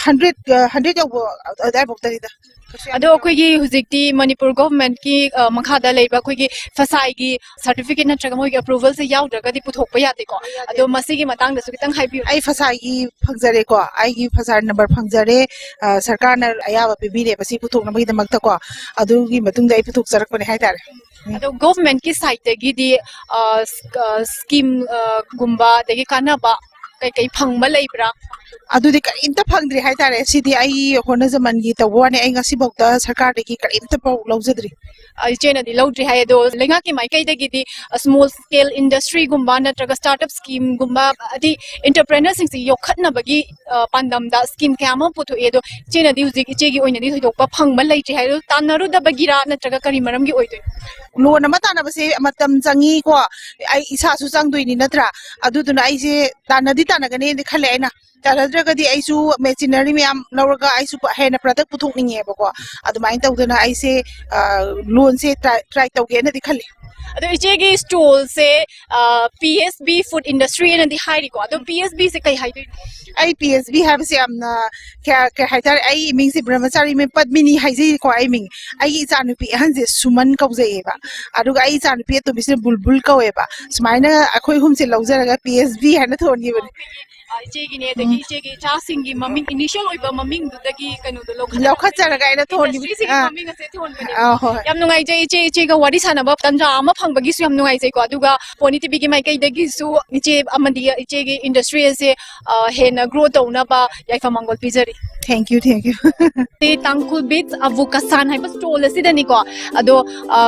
ꯍꯟꯗ꯭ꯔꯦꯠ ꯍꯟꯗ꯭ꯔꯦꯠ ꯌꯧꯕ ꯑꯗꯨꯋꯥꯏꯐꯥꯎꯇꯅꯤꯗ꯫ ꯑꯗꯣ ꯑꯩꯈꯣꯏꯒꯤ ꯍꯧꯖꯤꯛꯇꯤ ꯃꯅꯤꯄꯨꯔ ꯒꯣꯚꯔꯟꯃꯦꯟꯠꯀꯤ ꯃꯈꯥꯗ ꯂꯩꯕ ꯑꯩꯈꯣꯏꯒꯤ ꯐꯁꯥꯏꯒꯤ ꯁꯥꯔꯇꯤꯐꯤꯀꯦꯠ ꯅꯠꯇ꯭ꯔꯒ ꯃꯣꯏꯒꯤ ꯑꯦꯄ꯭ꯔꯨꯚꯜꯁꯦ ꯌꯥꯎꯗ꯭ꯔꯒꯗꯤ ꯄꯨꯊꯣꯛꯄ ꯌꯥꯗꯦꯀꯣ꯫ ꯑꯗꯣ ꯃꯁꯤꯒꯤ ꯃꯇꯥꯡꯗꯁꯨ ꯈꯤꯇꯪ ꯍꯥꯏꯕꯤꯌꯨ꯫ ꯑꯩ ꯐꯁꯥꯏꯒꯤ ꯐꯪꯖꯔꯦꯀꯣ, ꯑꯩꯒꯤ ꯐꯁꯥꯏ ꯅꯝꯕꯔ ꯐꯪꯖꯔꯦ꯫ ꯑ, ꯁꯔꯀꯥꯔꯅ ꯑꯌꯥꯕ ꯄꯤꯕꯤꯔꯦ ꯃꯁꯤ ꯄꯨꯊꯣꯛꯅꯕꯒꯤꯗꯃꯛꯇꯀꯣ꯫ ꯑꯗꯨꯒꯤ ꯃꯇꯨꯡꯗ ꯑꯩ ꯄꯨꯊꯣꯛꯆꯔꯛꯄꯅꯦ ꯍꯥꯏꯇꯥꯔꯦ꯫ ꯑꯗꯣ ꯒꯣꯚꯔꯟꯃꯦꯟꯠꯀꯤ ꯁꯥꯏꯠꯇꯒꯤꯗꯤ ꯁ꯭ꯀꯤꯝꯒꯨꯝꯕ ꯑꯗꯒꯤ ꯀꯥꯟꯅꯕ ꯀꯩꯀꯩ ꯐꯪꯕ ꯂꯩꯕ꯭ꯔꯥ? ꯑꯗꯨꯗꯤ ꯀꯔꯤꯝꯇ ꯐꯪꯗ꯭ꯔꯤ ꯍꯥꯏꯇꯥꯔꯦ꯫ ꯁꯤꯗꯤ ꯑꯩ ꯍꯣꯠꯅꯖꯃꯟꯒꯤ ꯇꯧꯕ ꯋꯥꯅꯤ, ꯑꯩ ꯉꯁꯤꯐꯥꯎꯗ ꯁꯔꯀꯥꯔꯗꯒꯤ ꯀꯔꯤꯝꯇ ꯐꯥꯎ ꯂꯧꯖꯗ꯭ꯔꯤ꯫ ꯑ, ꯏꯆꯦꯅꯗꯤ ꯂꯧꯗ꯭ꯔꯤ ꯍꯥꯏ, ꯑꯗꯣ ꯂꯩꯉꯥꯛꯀꯤ ꯃꯥꯏꯀꯩꯗꯒꯤꯗꯤ ꯁ꯭ꯃꯣꯜ ꯁ꯭ꯀꯦꯜ ꯏꯟꯗꯁꯇ꯭ꯔꯤꯒꯨꯝꯕ ꯅꯠꯇ꯭ꯔꯒ ꯁ꯭ꯇꯥꯔꯠ ꯑꯞ ꯁ꯭ꯀꯤꯝꯒꯨꯝꯕ, ꯍꯥꯏꯗꯤ ꯑꯦꯟꯇꯔꯄ꯭ꯔꯦꯅꯔꯁꯤꯡꯁꯦ ꯌꯣꯛꯈꯠꯅꯕꯒꯤ ꯑ, ꯄꯥꯟꯗꯝꯗ ꯁ꯭ꯀꯤꯝ ꯀꯌꯥ ꯑꯃ ꯄꯨꯊꯣꯛꯑꯦ꯫ ꯑꯗꯣ ꯏꯆꯦꯅꯗꯤ ꯍꯧꯖꯤꯛ ꯏꯆꯦꯒꯤ ꯑꯣꯏꯅꯗꯤ ꯊꯣꯏꯗꯣꯛꯄ ꯐꯪꯕ ꯂꯩꯇ꯭ꯔꯤ ꯍꯥꯏ, ꯑꯗꯣ ꯇꯥꯟꯅꯔꯨꯗꯕꯒꯤꯔꯥ ꯅꯠꯇ꯭ꯔꯒ ꯀꯔꯤ ꯃꯔꯝꯒꯤ ꯑꯣꯏꯗꯣꯏꯅꯣ? ꯂꯣꯟ ꯑꯃ ꯇꯥꯟꯅꯕꯁꯦ ꯃꯇꯝ ꯆꯪꯉꯤꯀꯣ, ꯑꯩ ꯏꯁꯥꯁꯨ ꯆꯪꯗꯣꯏꯅꯤ ꯅꯠꯇ꯭ꯔꯥ? ꯑꯗꯨꯗꯨꯅ ꯑꯩꯁꯦ ꯇꯥꯟꯅꯗꯤ ꯇꯥꯟꯅꯒꯅꯤꯗꯤ ꯈꯜꯂꯦ ꯑꯩꯅ꯫ ꯇꯥꯟꯅꯗ꯭ꯔꯒꯗꯤ ꯑꯩꯁꯨ ꯃꯦꯆꯤꯅꯔꯤ ꯃꯌꯥꯝ ꯂꯧꯔꯒ ꯑꯩꯁꯨ ꯄ- ꯍꯦꯟꯅ ꯄ꯭ꯔꯗꯛ ꯄꯨꯊꯣꯛꯅꯤꯡꯉꯦꯕꯀꯣ꯫ ꯑꯗꯨꯃꯥꯏꯅ ꯇꯧꯗꯅ ꯑꯩꯁꯦ, ꯑ, ꯂꯣꯟꯁꯦ ꯇ꯭ꯔꯥꯏ ꯇ꯭ꯔꯥꯏ ꯇꯧꯒꯦꯅꯗꯤ ꯈꯜꯂꯤ꯫ ꯑꯗꯣ ꯏꯆꯦꯒꯤ ꯁ꯭ꯇꯣꯜꯁꯦ P S B food industry ꯍꯥꯏꯅꯗꯤ ꯍꯥꯏꯔꯤꯀꯣ, ꯑꯗꯣ ꯄꯤ ꯑꯦꯁ ꯕꯤꯁꯦ ꯀꯩ ꯍꯥꯏꯗꯣꯏꯅꯣ? ꯑꯩ ꯄꯤ ꯑꯦꯁ ꯕꯤ ꯍꯥꯏꯕꯁꯦ ꯌꯥꯝꯅ ꯀꯌꯥ ꯀꯩ ꯍꯥꯏꯇꯥꯔꯦ, ꯑꯩ ꯏꯃꯤꯡꯁꯦ ꯕ꯭ꯔꯍ꯭ꯃꯆꯥꯔꯤ ꯃꯌꯨꯝ ꯄꯗꯃꯤꯅꯤ ꯍꯥꯏꯖꯩꯀꯣ꯫ ꯑꯩ ꯃꯤꯡ, ꯑꯩꯒꯤ ꯏꯆꯥꯅꯨꯄꯤ ꯑꯍꯟꯁꯦ ꯁꯨꯃꯟ ꯀꯧꯖꯩꯌꯦꯕ, ꯑꯗꯨꯒ ꯑꯩ ꯏꯆꯥꯅꯨꯄꯤ ꯑꯇꯣꯝꯕꯤꯁꯤꯅ ꯕꯨꯜꯕꯨꯜ ꯀꯧꯋꯦꯕ꯫ ꯁꯨꯃꯥꯏꯅ ꯑꯩꯈꯣꯏ ꯑꯍꯨꯝꯁꯦ ꯂꯧꯖꯔꯒ ꯄꯤ ꯑꯦꯁ ꯕꯤ ꯍꯥꯏꯅ ꯊꯣꯟꯈꯤꯕꯅꯦ꯫ ꯑ, ꯏꯆꯦꯒꯤꯅꯦ, ꯑꯗꯒꯤ ꯏꯆꯦꯒꯤ ꯏꯆꯥꯁꯤꯡꯒꯤ ꯃꯃꯤꯡ, ꯏꯅꯤꯁꯤꯌꯦꯜ ꯑꯣꯏꯕ ꯃꯃꯤꯡꯗꯨꯗꯒꯤ ꯀꯩꯅꯣꯗꯣ ꯂꯧꯈꯠꯂꯒ ꯂꯧꯈꯠꯆꯔꯒ ꯑꯩꯅ ꯊꯣꯟꯈꯤꯕꯅꯦ꯫ ꯏꯟꯗꯁꯇ꯭ꯔꯤꯁꯤꯒꯤ ꯑꯥ꯫ ꯃꯃꯤꯡ ꯑꯁꯦ ꯊꯣꯟꯕꯅꯦ꯫ ꯑꯥ, ꯍꯣꯏ꯫ ꯌꯥꯝ ꯅꯨꯡꯉꯥꯏꯖꯩ ꯏꯆꯦ, ꯏꯆꯦꯒ ꯋꯥꯔꯤ ꯁꯥꯟꯅꯕ ꯇꯟꯖꯥ ꯑꯃ ꯐꯪꯕꯒꯤꯁꯨ ꯌꯥꯝ ꯅꯨꯡꯉꯥꯏꯖꯩꯀꯣ꯫ ꯑꯗꯨꯒ ꯄꯣꯅꯤ ꯇꯤꯚꯤꯒꯤ ꯃꯥꯏꯀꯩꯗꯒꯤꯁꯨ ꯏꯆꯦ ꯑꯃꯗꯤ ꯏꯆꯦꯒꯤ ꯏꯟꯗꯁꯇ꯭ꯔꯤ ꯑꯁꯦ, ꯑ, ꯍꯦꯟꯅ ꯒ꯭ꯔꯣ ꯇꯧꯅꯕ ꯌꯥꯏꯐ ꯃꯪꯒꯣꯜ ꯄꯤꯖꯔꯤ꯫ Thank you, thank you. ꯁꯤ ꯇꯥꯡꯈꯨꯜ ꯕꯤꯠꯁ ꯑꯕꯨ ꯀꯁꯥꯟ ꯍꯥꯏꯕ ꯁ꯭ꯇꯣꯜ ꯑꯁꯤꯗꯅꯤꯀꯣ꯫ ꯑꯗꯣ, ꯑ,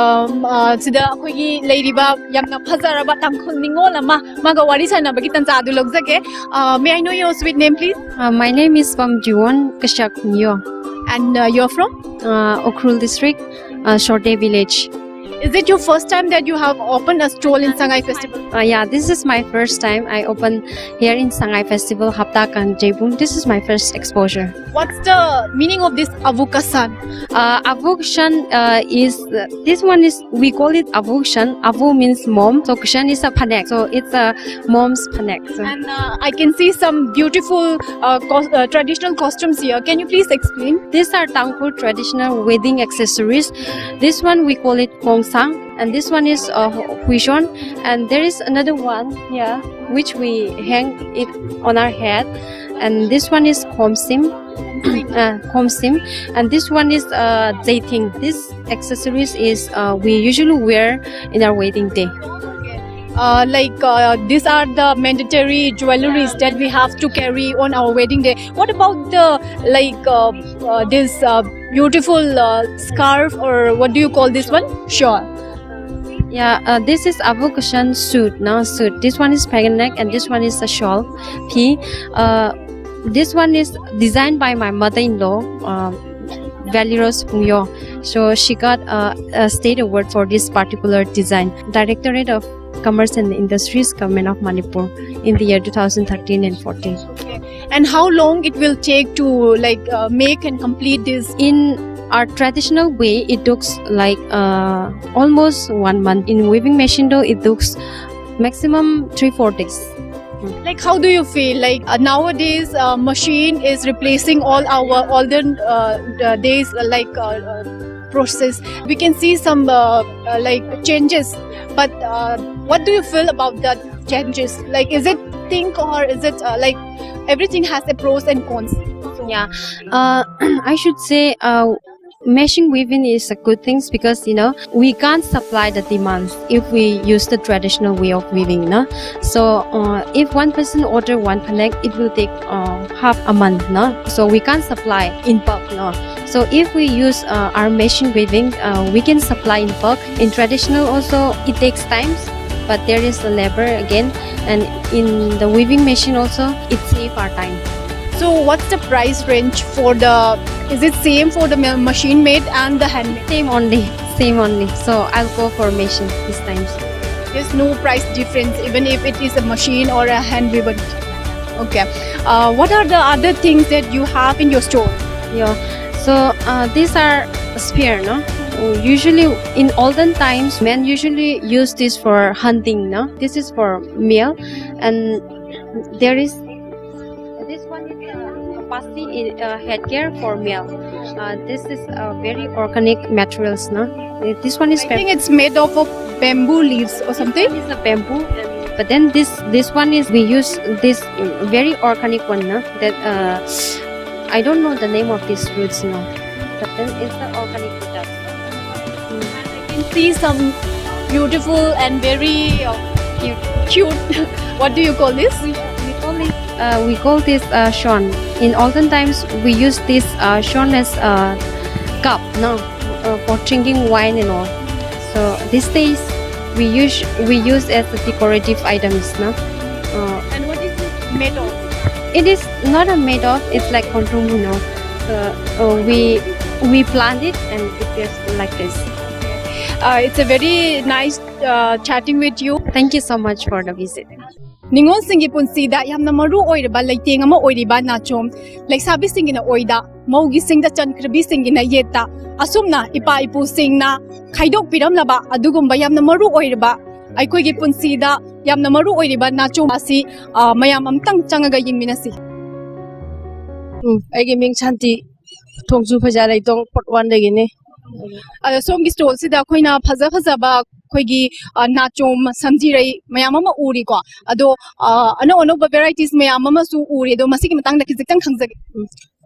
ꯑ, ꯁꯤꯗ ꯑꯩꯈꯣꯏꯒꯤ ꯂꯩꯔꯤꯕ ꯌꯥꯝꯅ ꯐꯖꯔꯕ ꯇꯥꯡꯈꯨꯜ ꯅꯤꯉꯣꯜ ꯑꯃ, ꯃꯥꯒ ꯋꯥꯔꯤ ꯁꯥꯟꯅꯕꯒꯤ ꯇꯟꯖꯥ ꯑꯗꯨ ꯂꯧꯖꯒꯦ꯫ ꯑ, may I know your sweet name, please? Uh, my name is Pamjiwon Kashak Myo. And uh, you're from? Uh, Ukhrul district, uh, Shorte village. Is it your first time that you have opened a stall in Sangai Festival? Uh, yeah, this is my first time I open here in Sangai Festival, Hapta Kang Jebum. This is my first exposure. What's the meaning of this Avukasan? Uh, Avukshan uh, is uh, this one is we call it Avukshan. Avu means mom, so kshan is a phanek, so it's a mom's phanek. So. And uh, I can see some beautiful uh, cos- uh, traditional costumes here. Can you please explain? These are Tangkhul traditional wedding accessories. This one we call it kongsang, and this one is uh, huishon, and there is another one here which we hang it on our head, and this one is khomsim, uh, khomsim, and this one is uh, zaiting. This accessories is uh, we usually wear in our wedding day. Uh, like uh, these are the mandatory jewelries that we have to carry on our wedding day. What about the like uh, uh, this uh, beautiful uh, scarf, or what do you call this one? Shawl. Yeah, uh, this is Avukushan suit, no suit. This one is pagan neck and this one is a shawl. P. Uh, this one is designed by my mother-in-law, uh, Valeros Pungyo. So she got uh, a state award for this particular design. Directorate of Commerce and Industries, Government of Manipur, in the year two thousand thirteen and fourteen. And how long it will take to like uh, make and complete this? In our traditional way, it took like uh, almost one month. In weaving machine, though, it took maximum three four days. Like, how do you feel? Like uh, nowadays, uh, machine is replacing all our olden uh, uh, days uh, like uh, uh, process. We can see some uh, uh, like changes, but uh, what do you feel about that changes? Like, is it thing, or is it uh, like everything has a pros and cons? Yeah, uh, I should say uh, machine weaving is a good thing because, you know, we can't supply the demands if we use the traditional way of weaving, no? So uh, if one person order one phanek, it will take uh, half a month, no? So we can't supply in bulk, no? So if we use uh, our machine weaving, uh, we can supply in bulk. In traditional also, it takes times, but there is the labor again, and in the weaving machine also, it save our time. So what's the price range for the, is it same for the ma- machine made and the handmade? Same only, same only. So I'll go for machine this time. There's no price difference even if it is a machine or a hand woven. Okay. Uh, what are the other things that you have in your store? Yeah. So uh, these are spear, no? Usually in olden times, men usually use this for hunting, no? This is for male, and there is this one is a pasti in uh, headgear for male. Uh, this is uh, very organic materials, no? This one is I think it's made of, of bamboo leaves or something. It's a bamboo, but then this this one is we use this very organic one, no? That uh, I don't know the name of these roots, no? But then it's the organic product. I can see some beautiful and very uh, cute. What do you call this? We call it uh, we call this uh, shon. In olden times, we use this uh, shon as a cup, no, uh, for drinking wine and all. So these days, we use we use as a decorative items, no. Uh, And what is it made of? it is not a made of. It's like kontumu, no. So uh, we we plant it and it is like this. Uh, it's a very nice uh, chatting with you. Thank you so much for the visit. ꯅꯤꯉꯣꯜꯁꯤꯡꯒꯤ ꯄꯨꯟꯁꯤꯗ ꯌꯥꯝꯅ ꯃꯔꯨ ꯑꯣꯏꯔꯕ ꯂꯩꯇꯦꯡ ꯑꯃ ꯑꯣꯏꯔꯤꯕ ꯅꯥꯆꯣꯝ, ꯂꯩꯁꯥꯕꯤꯁꯤꯡꯒꯤꯅ ꯑꯣꯏꯗ, ꯃꯧꯒꯤꯁꯤꯡꯗ, ꯆꯟꯈ꯭ꯔꯕꯤꯁꯤꯡꯒꯤꯅ ꯌꯦꯠꯇ, ꯑꯁꯨꯝꯅ ꯏꯄꯥ ꯏꯄꯨꯁꯤꯡꯅ ꯈꯥꯏꯗꯣꯛꯄꯤꯔꯝꯂꯕ ꯑꯗꯨꯒꯨꯝꯕ ꯌꯥꯝꯅ ꯃꯔꯨ ꯑꯣꯏꯔꯕ ꯑꯩꯈꯣꯏꯒꯤ ꯄꯨꯟꯁꯤꯗ ꯌꯥꯝꯅ ꯃꯔꯨ ꯑꯣꯏꯔꯤꯕ ꯅꯥꯆꯣꯝ ꯑꯁꯤ ꯑ, ꯃꯌꯥꯝ ꯑꯝꯇꯪ ꯆꯪꯉꯒ ꯌꯦꯡꯃꯤꯟꯅꯁꯤ꯫ ꯎꯝ, ꯑꯩꯒꯤ ꯃꯤꯡ ꯁꯥꯟꯇꯤ, ꯊꯣꯡꯖꯨ ꯐꯩꯖꯥ ꯂꯩꯇꯣꯡ, ꯄꯣꯠ ꯋꯥꯟꯗꯒꯤꯅꯤ꯫ ꯑꯗꯣ ꯁꯣꯝꯒꯤ ꯁ꯭ꯇꯣꯜꯁꯤꯗ ꯑꯩꯈꯣꯏꯅ ꯐꯖ ꯐꯖꯕ ꯑꯩꯈꯣꯏꯒꯤ ꯑ, ꯅꯥꯆꯣꯝ, ꯁꯝꯖꯤꯔꯩ ꯃꯌꯥꯝ ꯑꯃ ꯎꯔꯤꯀꯣ꯫ ꯑꯗꯣ ꯑ, ꯑꯅꯧ ꯑꯅꯧꯕ ꯚꯦꯔꯥꯏꯇꯤꯁ ꯃꯌꯥꯝ ꯑꯃꯁꯨ ꯎꯔꯤ꯫ ꯑꯗꯣ ꯃꯁꯤꯒꯤ ꯃꯇꯥꯡꯗ ꯈꯤꯖꯤꯛꯇꯪ ꯈꯪꯖꯒꯦ꯫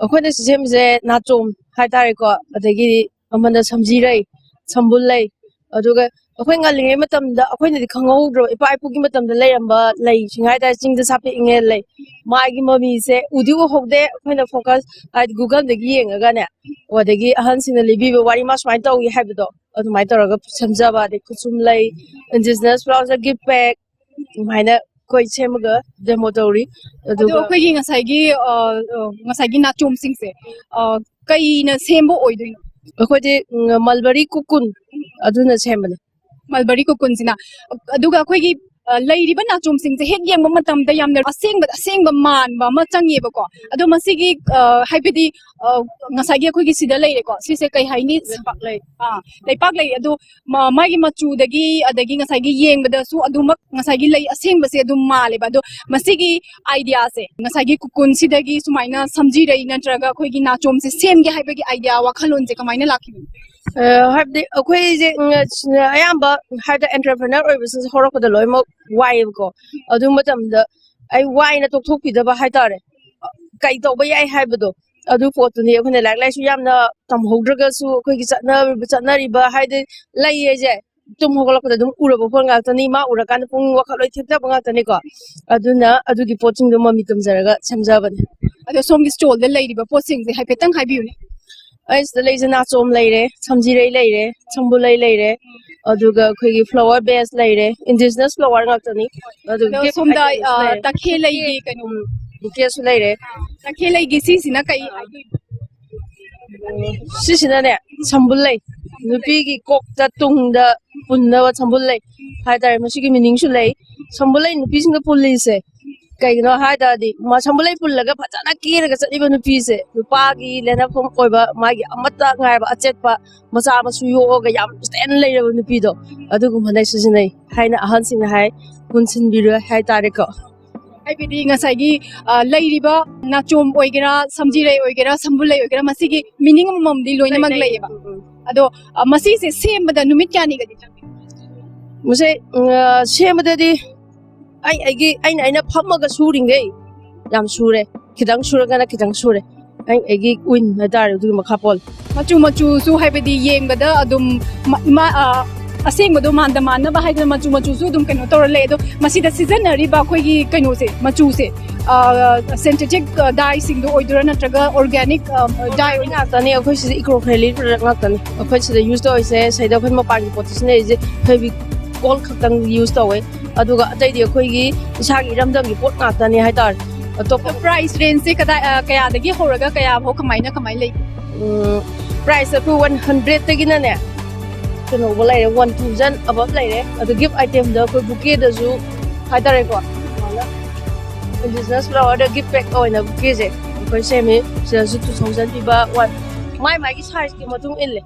ꯑꯩꯈꯣꯏꯅ ꯁꯤ ꯁꯦꯝꯃꯤꯁꯦ ꯅꯥꯆꯣꯝ ꯍꯥꯏꯇꯥꯔꯦꯀꯣ, ꯑꯗꯒꯤꯗꯤ ꯑꯃꯅ ꯁꯝꯖꯤꯔꯩ, ꯁꯝꯕꯨꯜ ꯂꯩ, ꯑꯗꯨꯒ ꯑꯩꯈꯣꯏ ꯉꯜꯂꯤꯉꯩ ꯃꯇꯝꯗ ꯑꯩꯈꯣꯏꯅꯗꯤ ꯈꯪꯍꯧꯗ꯭ꯔꯕ, ꯏꯄꯥ ꯏꯄꯨꯒꯤ ꯃꯇꯝꯗ ꯂꯩꯔꯝꯕ ꯂꯩꯁꯤꯡ ꯍꯥꯏꯇꯥꯔꯦ, ꯆꯤꯡꯗ ꯁꯥꯠꯄ ꯏꯪꯉꯦꯜ ꯂꯩ, ꯃꯥꯒꯤ ꯃꯃꯤꯁꯦ ꯎꯗꯤ ꯎꯍꯧꯗꯦ꯫ ꯑꯩꯈꯣꯏꯅ ꯐꯣꯀꯁ ꯍꯥꯏꯗꯤ ꯒꯨꯒꯜꯗꯒꯤ ꯌꯦꯡꯉꯒꯅꯦ, ꯑꯗꯒꯤ ꯑꯍꯟꯁꯤꯡꯅ ꯂꯤꯕꯤꯕ ꯋꯥꯔꯤ, ꯃꯥ ꯁꯨꯃꯥꯏꯅ ꯇꯧꯏ ꯍꯥꯏꯕꯗꯣ, ꯑꯗꯨꯃꯥꯏꯅ ꯇꯧꯔꯒ ꯁꯦꯝꯖꯕ꯫ ꯑꯗꯩ ꯈꯨꯠꯁꯨꯝ ꯂꯩ, ꯏꯟꯗꯤꯖꯤꯅꯁ ꯐ꯭ꯂꯥꯋꯔꯁ, ꯒꯤꯐ ꯄꯦꯛ, ꯑꯗꯨꯃꯥꯏꯅ ꯑꯩꯈꯣꯏ ꯁꯦꯝꯃꯒ ꯗꯦꯃꯣ ꯇꯧꯔꯤ꯫ ꯑꯗꯣ ꯑꯗꯨꯒ ꯑꯩꯈꯣꯏꯒꯤ ꯉꯁꯥꯏꯒꯤ ꯑ, ꯑ, ꯉꯁꯥꯏꯒꯤ ꯅꯥꯆꯣꯝꯁꯤꯡꯁꯦ, ꯑ, ꯀꯩꯅ ꯁꯦꯝꯕ ꯑꯣꯏꯗꯣꯏꯅꯣ? ꯑꯩꯈꯣꯏꯗꯤ ꯎꯝ, ꯃꯜꯕꯔꯤ ꯀꯨꯀꯨꯟ ꯑꯗꯨꯅ ꯁꯦꯝꯕꯅꯦ꯫ ꯃꯜꯕꯔꯤ ꯀꯨꯀꯨꯟꯁꯤꯅ꯫ ꯑꯗꯨꯒ ꯑꯩꯈꯣꯏꯒꯤ ꯑ, ꯂꯩꯔꯤꯕ ꯅꯥꯆꯣꯝꯁꯤꯡꯁꯦ ꯍꯦꯛ ꯌꯦꯡꯕ ꯃꯇꯝꯗ ꯌꯥꯝꯅ ꯑꯁꯦꯡꯕ ꯑꯁꯦꯡꯕ ꯃꯥꯟꯕ ꯑꯃ ꯆꯪꯉꯦꯕꯀꯣ꯫ ꯑꯗꯣ ꯃꯁꯤꯒꯤ ꯑ, ꯍꯥꯏꯕꯗꯤ ꯑ, ꯉꯁꯥꯏꯒꯤ ꯑꯩꯈꯣꯏꯒꯤ ꯁꯤꯗ ꯂꯩꯔꯦꯀꯣ, ꯁꯤꯁꯦ ꯀꯩ ꯍꯥꯏꯅꯤ? ꯂꯩꯄꯥꯛ ꯂꯩ꯫ ꯑꯥ, ꯂꯩꯄꯥꯛ ꯂꯩ꯫ ꯑꯗꯣ ꯃ- ꯃꯥꯒꯤ ꯃꯆꯨꯗꯒꯤ, ꯑꯗꯒꯤ ꯉꯁꯥꯏꯒꯤ ꯌꯦꯡꯕꯗꯁꯨ ꯑꯗꯨꯃꯛ ꯉꯁꯥꯏꯒꯤ ꯂꯩ ꯑꯁꯦꯡꯕꯁꯦ ꯑꯗꯨꯝ ꯃꯥꯜꯂꯦꯕ꯫ ꯑꯗꯣ ꯃꯁꯤꯒꯤ ꯑꯥꯏꯗꯤꯌꯥꯁꯦ, ꯉꯁꯥꯏꯒꯤ ꯀꯨꯀꯨꯟꯁꯤꯗꯒꯤ ꯁꯨꯃꯥꯏꯅ ꯁꯝꯖꯤꯔꯩ ꯅꯠꯇ꯭ꯔꯒ ꯑꯩꯈꯣꯏꯒꯤ ꯅꯥꯆꯣꯝꯁꯦ ꯁꯦꯝꯒꯦ ꯍꯥꯏꯕꯒꯤ ꯑꯥꯏꯗꯤꯌꯥ, ꯋꯥꯈꯜꯂꯣꯟꯁꯦ ꯀꯃꯥꯏꯅ ꯂꯥꯛꯈꯤꯕꯅꯣ? ꯑ, ꯍꯥꯏꯕꯗꯤ ꯑꯩꯈꯣꯏꯁꯦ ꯎꯝ, ꯑꯌꯥꯝꯕ ꯍꯥꯏꯗꯤ ꯑꯦꯟꯇꯔꯄ꯭ꯔꯦꯅꯔ ꯑꯣꯏꯕꯁꯤꯡꯁꯦ ꯍꯧꯔꯛꯄꯗ ꯂꯣꯏꯅꯃꯛ ꯋꯥꯏꯑꯦꯕꯀꯣ꯫ ꯑꯗꯨ ꯃꯇꯝꯗ ꯑꯩ ꯋꯥꯏꯅ ꯇꯣꯛꯊꯣꯛꯄꯤꯗꯕ ꯍꯥꯏꯇꯥꯔꯦ, ꯀꯩ ꯇꯧꯕ ꯌꯥꯏ ꯍꯥꯏꯕꯗꯣ, ꯑꯗꯨ ꯄꯣꯠꯇꯨꯅꯤ꯫ ꯑꯩꯈꯣꯏꯅ ꯂꯥꯏꯔꯤꯛ ꯂꯥꯏꯁꯨ ꯌꯥꯝꯅ ꯇꯝꯍꯧꯗ꯭ꯔꯒꯁꯨ ꯑꯩꯈꯣꯏꯒꯤ ꯆꯠꯅ- ꯆꯠꯅꯔꯤꯕ ꯍꯥꯏꯗꯤ ꯂꯩ ꯍꯥꯏꯁꯦ ꯇꯨꯝ ꯍꯧꯒꯠꯂꯛꯄꯗ ꯑꯗꯨꯝ ꯎꯔꯕ ꯄꯣꯠ ꯉꯥꯛꯇꯅꯤ꯫ ꯃꯥ ꯎꯔꯀꯥꯟꯗ ꯄꯨꯛꯅꯤꯡ ꯋꯥꯈꯜ ꯂꯣꯏ ꯊꯦꯛꯆꯕ ꯉꯥꯛꯇꯅꯤꯀꯣ꯫ ꯑꯗꯨꯅ ꯑꯗꯨꯒꯤ ꯄꯣꯠꯁꯤꯡꯗꯣ ꯃꯃꯤ ꯇꯝꯖꯔꯒ ꯁꯦꯝꯖꯕꯅꯦ꯫ ꯑꯗꯣ ꯁꯣꯝꯒꯤ ꯁ꯭ꯇꯣꯜꯗ ꯂꯩꯔꯤꯕ ꯄꯣꯠꯁꯤꯡꯁꯦ ꯍꯥꯏꯐꯦꯠꯇꯪ ꯍꯥꯏꯕꯤꯌꯨꯅꯦ꯫ ꯑꯩ ꯁꯤꯗ ꯂꯩꯁꯦ ꯅꯥꯆꯣꯝ ꯂꯩꯔꯦ, ꯁꯝꯖꯤꯔꯩ ꯂꯩꯔꯦ, ꯁꯝꯕꯨꯜꯂꯩ ꯂꯩꯔꯦ, ꯑꯗꯨꯒ ꯑꯩꯈꯣꯏꯒꯤ ꯐ꯭ꯂꯥꯋꯔ ꯕꯦꯁ ꯂꯩꯔꯦ, ꯏꯟꯗꯤꯖꯤꯅꯁ ꯐ꯭ꯂꯥꯋꯔ ꯉꯥꯛꯇꯅꯤ꯫ ꯑꯗꯨꯒ ꯑꯗꯣ ꯒꯤꯐ ꯁꯣꯝꯗ, ꯑꯥꯏꯇꯦꯝꯁꯨ ꯑ, ꯂꯩꯔꯦ꯫ ꯇꯈꯦꯜꯂꯩꯒꯤ ꯀꯩꯅꯣ ꯎꯝ, ꯕꯨꯀꯦꯁꯨ ꯂꯩꯔꯦ꯫ ꯇꯈꯦꯜꯂꯩꯒꯤ ꯁꯤꯁꯤꯅ ꯀꯩ ꯍꯥꯏꯗꯣꯏꯅꯣ? ꯁꯤꯁꯤꯅꯅꯦ, ꯁꯝꯕꯨꯜ ꯂꯩ, ꯅꯨꯄꯤꯒꯤ ꯀꯣꯛꯇ ꯇꯨꯡꯗ ꯄꯨꯟꯅꯕ ꯁꯝꯕꯨꯜ ꯂꯩ ꯍꯥꯏꯇꯥꯔꯦ꯫ ꯃꯁꯤꯒꯤ ꯃꯤꯅꯤꯡꯁꯨ ꯂꯩ꯫ ꯁꯝꯕꯨꯜ ꯂꯩ ꯅꯨꯄꯤꯁꯤꯡꯅ ꯄꯨꯜꯂꯤꯁꯦ ꯀꯩꯒꯤꯅꯣ ꯍꯥꯏ ꯇꯥꯔꯗꯤ, ꯃ- ꯁꯝꯕꯨꯜ ꯂꯩ ꯄꯨꯜꯂꯒ ꯐꯖꯅ ꯀꯦꯔꯒ ꯆꯠꯂꯤꯕ ꯅꯨꯄꯤꯁꯦ, ꯅꯨꯄꯥꯒꯤ ꯂꯦꯟꯅꯐꯝ ꯑꯣꯏꯕ ꯃꯥꯒꯤ ꯑꯃꯠꯇ ꯉꯥꯏꯔꯕ ꯑꯆꯦꯠꯄ ꯃꯆꯥ ꯃꯁꯨ ꯌꯣꯛꯑꯒ ꯌꯥꯝ ꯁꯦꯟꯅ ꯂꯩꯔꯕ ꯅꯨꯄꯤꯗꯣ, ꯑꯗꯨꯒꯨꯝꯕꯅ ꯁꯤꯖꯤꯟꯅꯩ ꯍꯥꯏꯅ ꯑꯍꯜꯁꯤꯡꯅ ꯍꯥꯏ꯫ ꯄꯨꯟꯁꯤꯟꯕꯤꯔꯣꯏ ꯍꯥꯏꯇꯥꯔꯦꯀꯣ꯫ ꯍꯥꯏꯕꯗꯤ ꯉꯁꯥꯏꯒꯤ, ꯑ, ꯂꯩꯔꯤꯕ ꯅꯥꯆꯣꯝ ꯑꯣꯏꯒꯦꯔꯥ, ꯁꯝꯖꯤꯔꯩ ꯑꯣꯏꯒꯦꯔꯥ, ꯁꯝꯕꯨꯜꯂꯩ ꯑꯣꯏꯒꯦꯔꯥ, ꯃꯁꯤꯒꯤ ꯃꯤꯅꯤꯡ ꯑꯃꯃꯝꯗꯤ ꯂꯣꯏꯅꯃꯛ ꯂꯩ, ꯂꯩ꯫ ꯂꯩꯌꯦꯕ꯫ ꯎꯝ, ꯎꯝ꯫ ꯑꯗꯣ, ꯑ, ꯃꯁꯤꯁꯦ ꯁꯦꯝꯕꯗ ꯅꯨꯃꯤꯠ ꯀꯌꯥꯅꯤꯒꯗꯤ ꯆꯪꯒꯦ? ꯃꯁꯦ, ꯎꯝ, ꯑ, ꯁꯦꯝꯕꯗꯗꯤ ꯑꯩ ꯑꯩꯒꯤ, ꯑꯩꯅ, ꯑꯩꯅ ꯐꯝꯃꯒ ꯁꯨꯔꯤꯉꯩ ꯌꯥꯝ ꯁꯨꯔꯦ, ꯈꯤꯇꯪ ꯁꯨꯔꯒꯅ ꯈꯤꯇꯪ ꯁꯨꯔꯦ꯫ ꯑꯩ ꯑꯩꯒꯤ ꯋꯤꯟ ꯍꯥꯏꯇꯥꯔꯦ, ꯑꯗꯨꯒꯤ ꯃꯈꯥ ꯄꯣꯜꯂꯦ꯫ ꯃꯆꯨ ꯃꯆꯨꯁꯨ ꯍꯥꯏꯕꯗꯤ ꯌꯦꯡꯕꯗ ꯑꯗꯨꯝ ꯃ-, ꯃ-, ꯑ, ꯑꯁꯦꯡꯕꯗꯣ ꯃꯥꯟꯗ ꯃꯥꯟꯅꯕ ꯍꯥꯏꯗꯅ ꯃꯆꯨ ꯃꯆꯨꯁꯨ ꯑꯗꯨꯝ ꯀꯩꯅꯣ ꯇꯧꯔ ꯂꯩ꯫ ꯑꯗꯣ ꯃꯁꯤꯗ ꯁꯤꯖꯤꯟꯅꯔꯤꯕ ꯑꯩꯈꯣꯏꯒꯤ ꯀꯩꯅꯣꯁꯦ, ꯃꯆꯨꯁꯦ, ꯑ, ꯁꯤꯟꯊꯦꯇꯤꯛ, ꯑ, ꯗꯥꯏꯁꯤꯡꯗꯣ ꯑꯣꯏꯗꯣꯏꯔꯥ ꯅꯠꯇ꯭ꯔꯒ ꯑꯣꯔꯒꯥꯅꯤꯛ, ꯑ, ꯗꯥꯏ ꯑꯣꯏꯅ? ꯉꯥꯛꯇꯅꯤ, ꯑꯩꯈꯣꯏ ꯁꯤꯗ ꯏꯀꯣ ꯐ꯭ꯔꯦꯟꯂꯤ ꯄ꯭ꯔꯗꯛ ꯉꯥꯛꯇꯅꯤ꯫ ꯑꯩꯈꯣꯏ ꯁꯤꯗ ꯌꯨꯁ ꯇꯧꯔꯤꯁꯦ, ꯁꯤꯗ ꯑꯩꯈꯣꯏ ꯃꯄꯥꯟꯒꯤ ꯄꯣꯠꯇ ꯁꯤꯖꯤꯟꯅꯔꯤꯁꯦ ꯐꯦꯕꯤꯛ ꯒꯣꯜ ꯈꯛꯇꯪ ꯌꯨꯁ ꯇꯧꯋꯦ꯫ ꯑꯗꯨꯒ ꯑꯇꯩꯗꯤ ꯑꯩꯈꯣꯏꯒꯤ ꯏꯁꯥꯒꯤ ꯏꯔꯝꯗꯝꯒꯤ ꯄꯣꯠ ꯉꯥꯛꯇꯅꯤ ꯍꯥꯏꯇꯥꯔꯦ꯫ ꯑꯇꯣꯞꯄ ꯄ꯭ꯔꯥꯏꯁ ꯔꯦꯟꯖꯁꯦ ꯀꯗꯥꯏ ꯑ, ꯀꯌꯥꯗꯒꯤ ꯍꯧꯔꯒ ꯀꯌꯥꯐꯥꯎ ꯀꯃꯥꯏꯅ ꯀꯃꯥꯏꯅ ꯂꯩ? ꯄ꯭ꯔꯥꯏꯁ ꯑꯩꯈꯣꯏ ꯋꯥꯟ ꯍꯟꯗ꯭ꯔꯦꯗꯇꯒꯤꯅꯅꯦ ꯀꯩꯅꯣꯕ ꯂꯩꯔꯦ, ꯋꯥꯟ ꯊꯥꯎꯖꯟ ꯑꯕꯞ ꯂꯩꯔꯦ꯫ ꯑꯗꯨ ꯒꯤꯐ ꯑꯥꯏꯇꯦꯝꯗ ꯑꯩꯈꯣꯏ ꯕꯨꯀꯦꯗꯁꯨ ꯍꯥꯏꯇꯥꯔꯦꯀꯣ, ꯁꯨꯃꯥꯏꯅ ꯏꯟꯗꯤꯖꯤꯅꯁ ꯐ꯭ꯂꯥꯋꯔꯗ ꯒꯤꯐ ꯄꯦꯛ ꯑꯣꯏꯅ ꯕꯨꯀꯦꯁꯦ ꯑꯩꯈꯣꯏ ꯁꯦꯝꯃꯤ꯫ ꯁꯤꯗꯁꯨ ꯇꯨ ꯊꯥꯎꯖꯟ ꯄꯤꯕ, ꯋꯥꯟ, ꯃꯥꯏ ꯃꯥꯏꯒꯤ ꯁꯥꯏꯖꯀꯤ ꯃꯇꯨꯡ ꯏꯜꯂꯦ꯫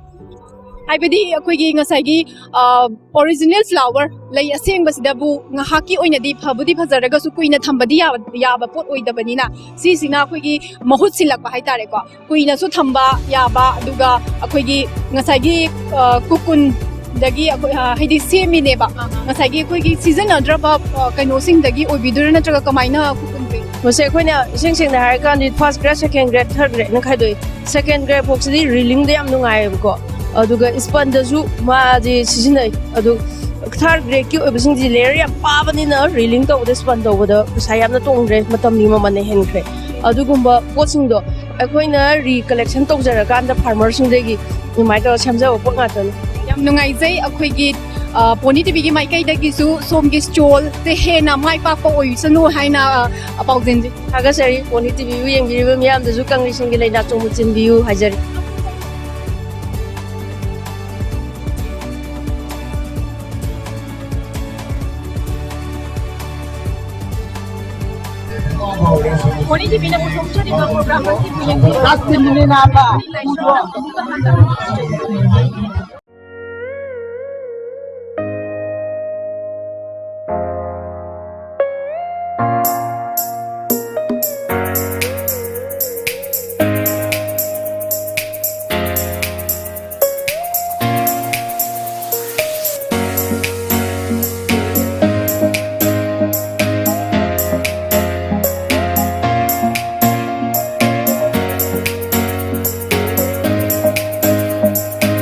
ꯍꯥꯏꯕꯗꯤ ꯑꯩꯈꯣꯏꯒꯤ ꯉꯁꯥꯏꯒꯤ ꯑꯣꯔꯤꯖꯤꯅꯦꯜ ꯐ꯭ꯂꯥꯋꯔ ꯂꯩ ꯑꯁꯦꯡꯕꯁꯤꯗꯕꯨ ꯉꯥꯏꯍꯥꯛꯀꯤ ꯑꯣꯏꯅꯗꯤ ꯐꯕꯨꯗꯤ ꯐꯖꯔꯒꯁꯨ ꯀꯨꯏꯅ ꯊꯝꯕꯗꯤ ꯌꯥꯕ ꯌꯥꯕ ꯄꯣꯠ ꯑꯣꯏꯗꯕꯅꯤꯅ, ꯁꯤꯁꯤꯅ ꯑꯩꯈꯣꯏꯒꯤ ꯃꯍꯨꯠ ꯁꯤꯜꯂꯛꯄ ꯍꯥꯏꯇꯥꯔꯦꯀꯣ꯫ ꯀꯨꯏꯅꯁꯨ ꯊꯝꯕ ꯌꯥꯕ, ꯑꯗꯨꯒ ꯑꯩꯈꯣꯏꯒꯤ ꯉꯁꯥꯏꯒꯤ ꯀꯨꯀꯨꯟꯗꯒꯤ ꯑꯩꯈꯣꯏ ꯑ, ꯍꯥꯏꯗꯤ ꯁꯦꯝꯃꯤꯅꯦꯕ꯫ ꯉꯁꯥꯏꯒꯤ ꯑꯩꯈꯣꯏꯒꯤ ꯁꯤꯖꯤꯟꯅꯗ꯭ꯔꯕ ꯑ, ꯀꯩꯅꯣꯁꯤꯡꯗꯒꯤ ꯑꯣꯏꯕꯤꯗꯣꯏꯔꯥ, ꯅꯠꯇ꯭ꯔꯒ ꯀꯃꯥꯏꯅ ꯀꯨꯀꯨꯟꯁꯦ? ꯃꯁꯦ ꯑꯩꯈꯣꯏꯅ ꯏꯁꯦꯡ ꯁꯦꯡꯅ ꯍꯥꯏꯔꯀꯥꯟꯗꯤ ꯐꯥꯔꯁ ꯒ꯭ꯔꯦꯗ, ꯁꯦꯀꯦꯟ ꯒ꯭ꯔꯦꯗ, ꯊꯥꯔꯠ ꯒ꯭ꯔꯦꯗꯅ ꯈꯥꯏꯗꯣꯛꯏ꯫ ꯁꯦꯀꯦꯟ ꯒ꯭ꯔꯦꯗ ꯐꯥꯎꯁꯤꯗꯤ ꯔꯤꯂꯤꯡꯗ ꯌꯥꯝ ꯅꯨꯡꯉꯥꯏꯌꯦꯕꯀꯣ, ꯑꯗꯨꯒ ꯏꯁꯄꯟꯗꯁꯨ ꯃꯥꯗꯤ ꯁꯤꯖꯤꯟꯅꯩ꯫ ꯑꯗꯨ ꯊꯥꯔꯠ ꯒ꯭ꯔꯦꯗꯀꯤ ꯑꯣꯏꯕꯁꯤꯡꯁꯤ ꯂꯦꯌꯔ ꯌꯥꯝ ꯄꯥꯕꯅꯤꯅ ꯔꯤꯂꯤꯡ ꯇꯧꯕꯗ ꯏꯁꯄꯟ ꯇꯧꯕꯗ ꯄꯩꯁꯥ ꯌꯥꯝꯅ ꯇꯣꯡꯗ꯭ꯔꯦ, ꯃꯇꯝꯒꯤ ꯃꯃꯜꯅ ꯍꯦꯟꯈ꯭ꯔꯦ꯫ ꯑꯗꯨꯒꯨꯝꯕ ꯄꯣꯠꯁꯤꯡꯗꯣ ꯑꯩꯈꯣꯏꯅ ꯔꯤꯀꯂꯦꯛꯁꯟ ꯇꯧꯖꯔꯀꯥꯟꯗ ꯐꯥꯔꯃꯔꯁꯤꯡꯗꯒꯤ ꯑꯗꯨꯃꯥꯏꯅ ꯇꯧꯔꯒ ꯁꯦꯝꯖꯕ ꯄꯣꯠ ꯉꯥꯛꯇꯅꯤ꯫ ꯌꯥꯝ ꯅꯨꯡꯉꯥꯏꯖꯩ꯫ ꯑꯩꯈꯣꯏꯒꯤ ꯄꯣꯅꯤ ꯇꯤꯚꯤꯒꯤ ꯃꯥꯏꯀꯩꯗꯒꯤꯁꯨ ꯁꯣꯝꯒꯤ ꯁ꯭ꯇꯣꯜꯁꯦ ꯍꯦꯟꯅ ꯃꯥꯏ ꯄꯥꯛꯄ ꯑꯣꯏꯁꯅꯨ ꯍꯥꯏꯅ ꯑ, ꯄꯥꯎꯖꯦꯜꯁꯦ ꯊꯥꯒꯠꯆꯔꯤ꯫ ꯄꯣꯅꯤ ꯇꯤꯚꯤꯕꯨ ꯌꯦꯡꯕꯤꯔꯤꯕ ꯃꯤꯌꯥꯝꯗꯁꯨ ꯀꯪꯂꯩꯁꯤꯡꯒꯤ ꯂꯩꯅꯥꯆꯣꯡꯕ ꯆꯤꯟꯕꯤꯌꯨ ꯍꯥꯏꯖꯔꯤ꯫ ꯄꯣꯅꯤ ꯇꯤꯚꯤꯅ ꯄꯨꯊꯣꯛꯆꯔꯤꯕ ꯄ꯭ꯔꯣꯒ꯭ꯔꯥꯝ ꯑꯁꯤꯕꯨ ꯌꯦꯡꯕꯤꯌꯨ꯫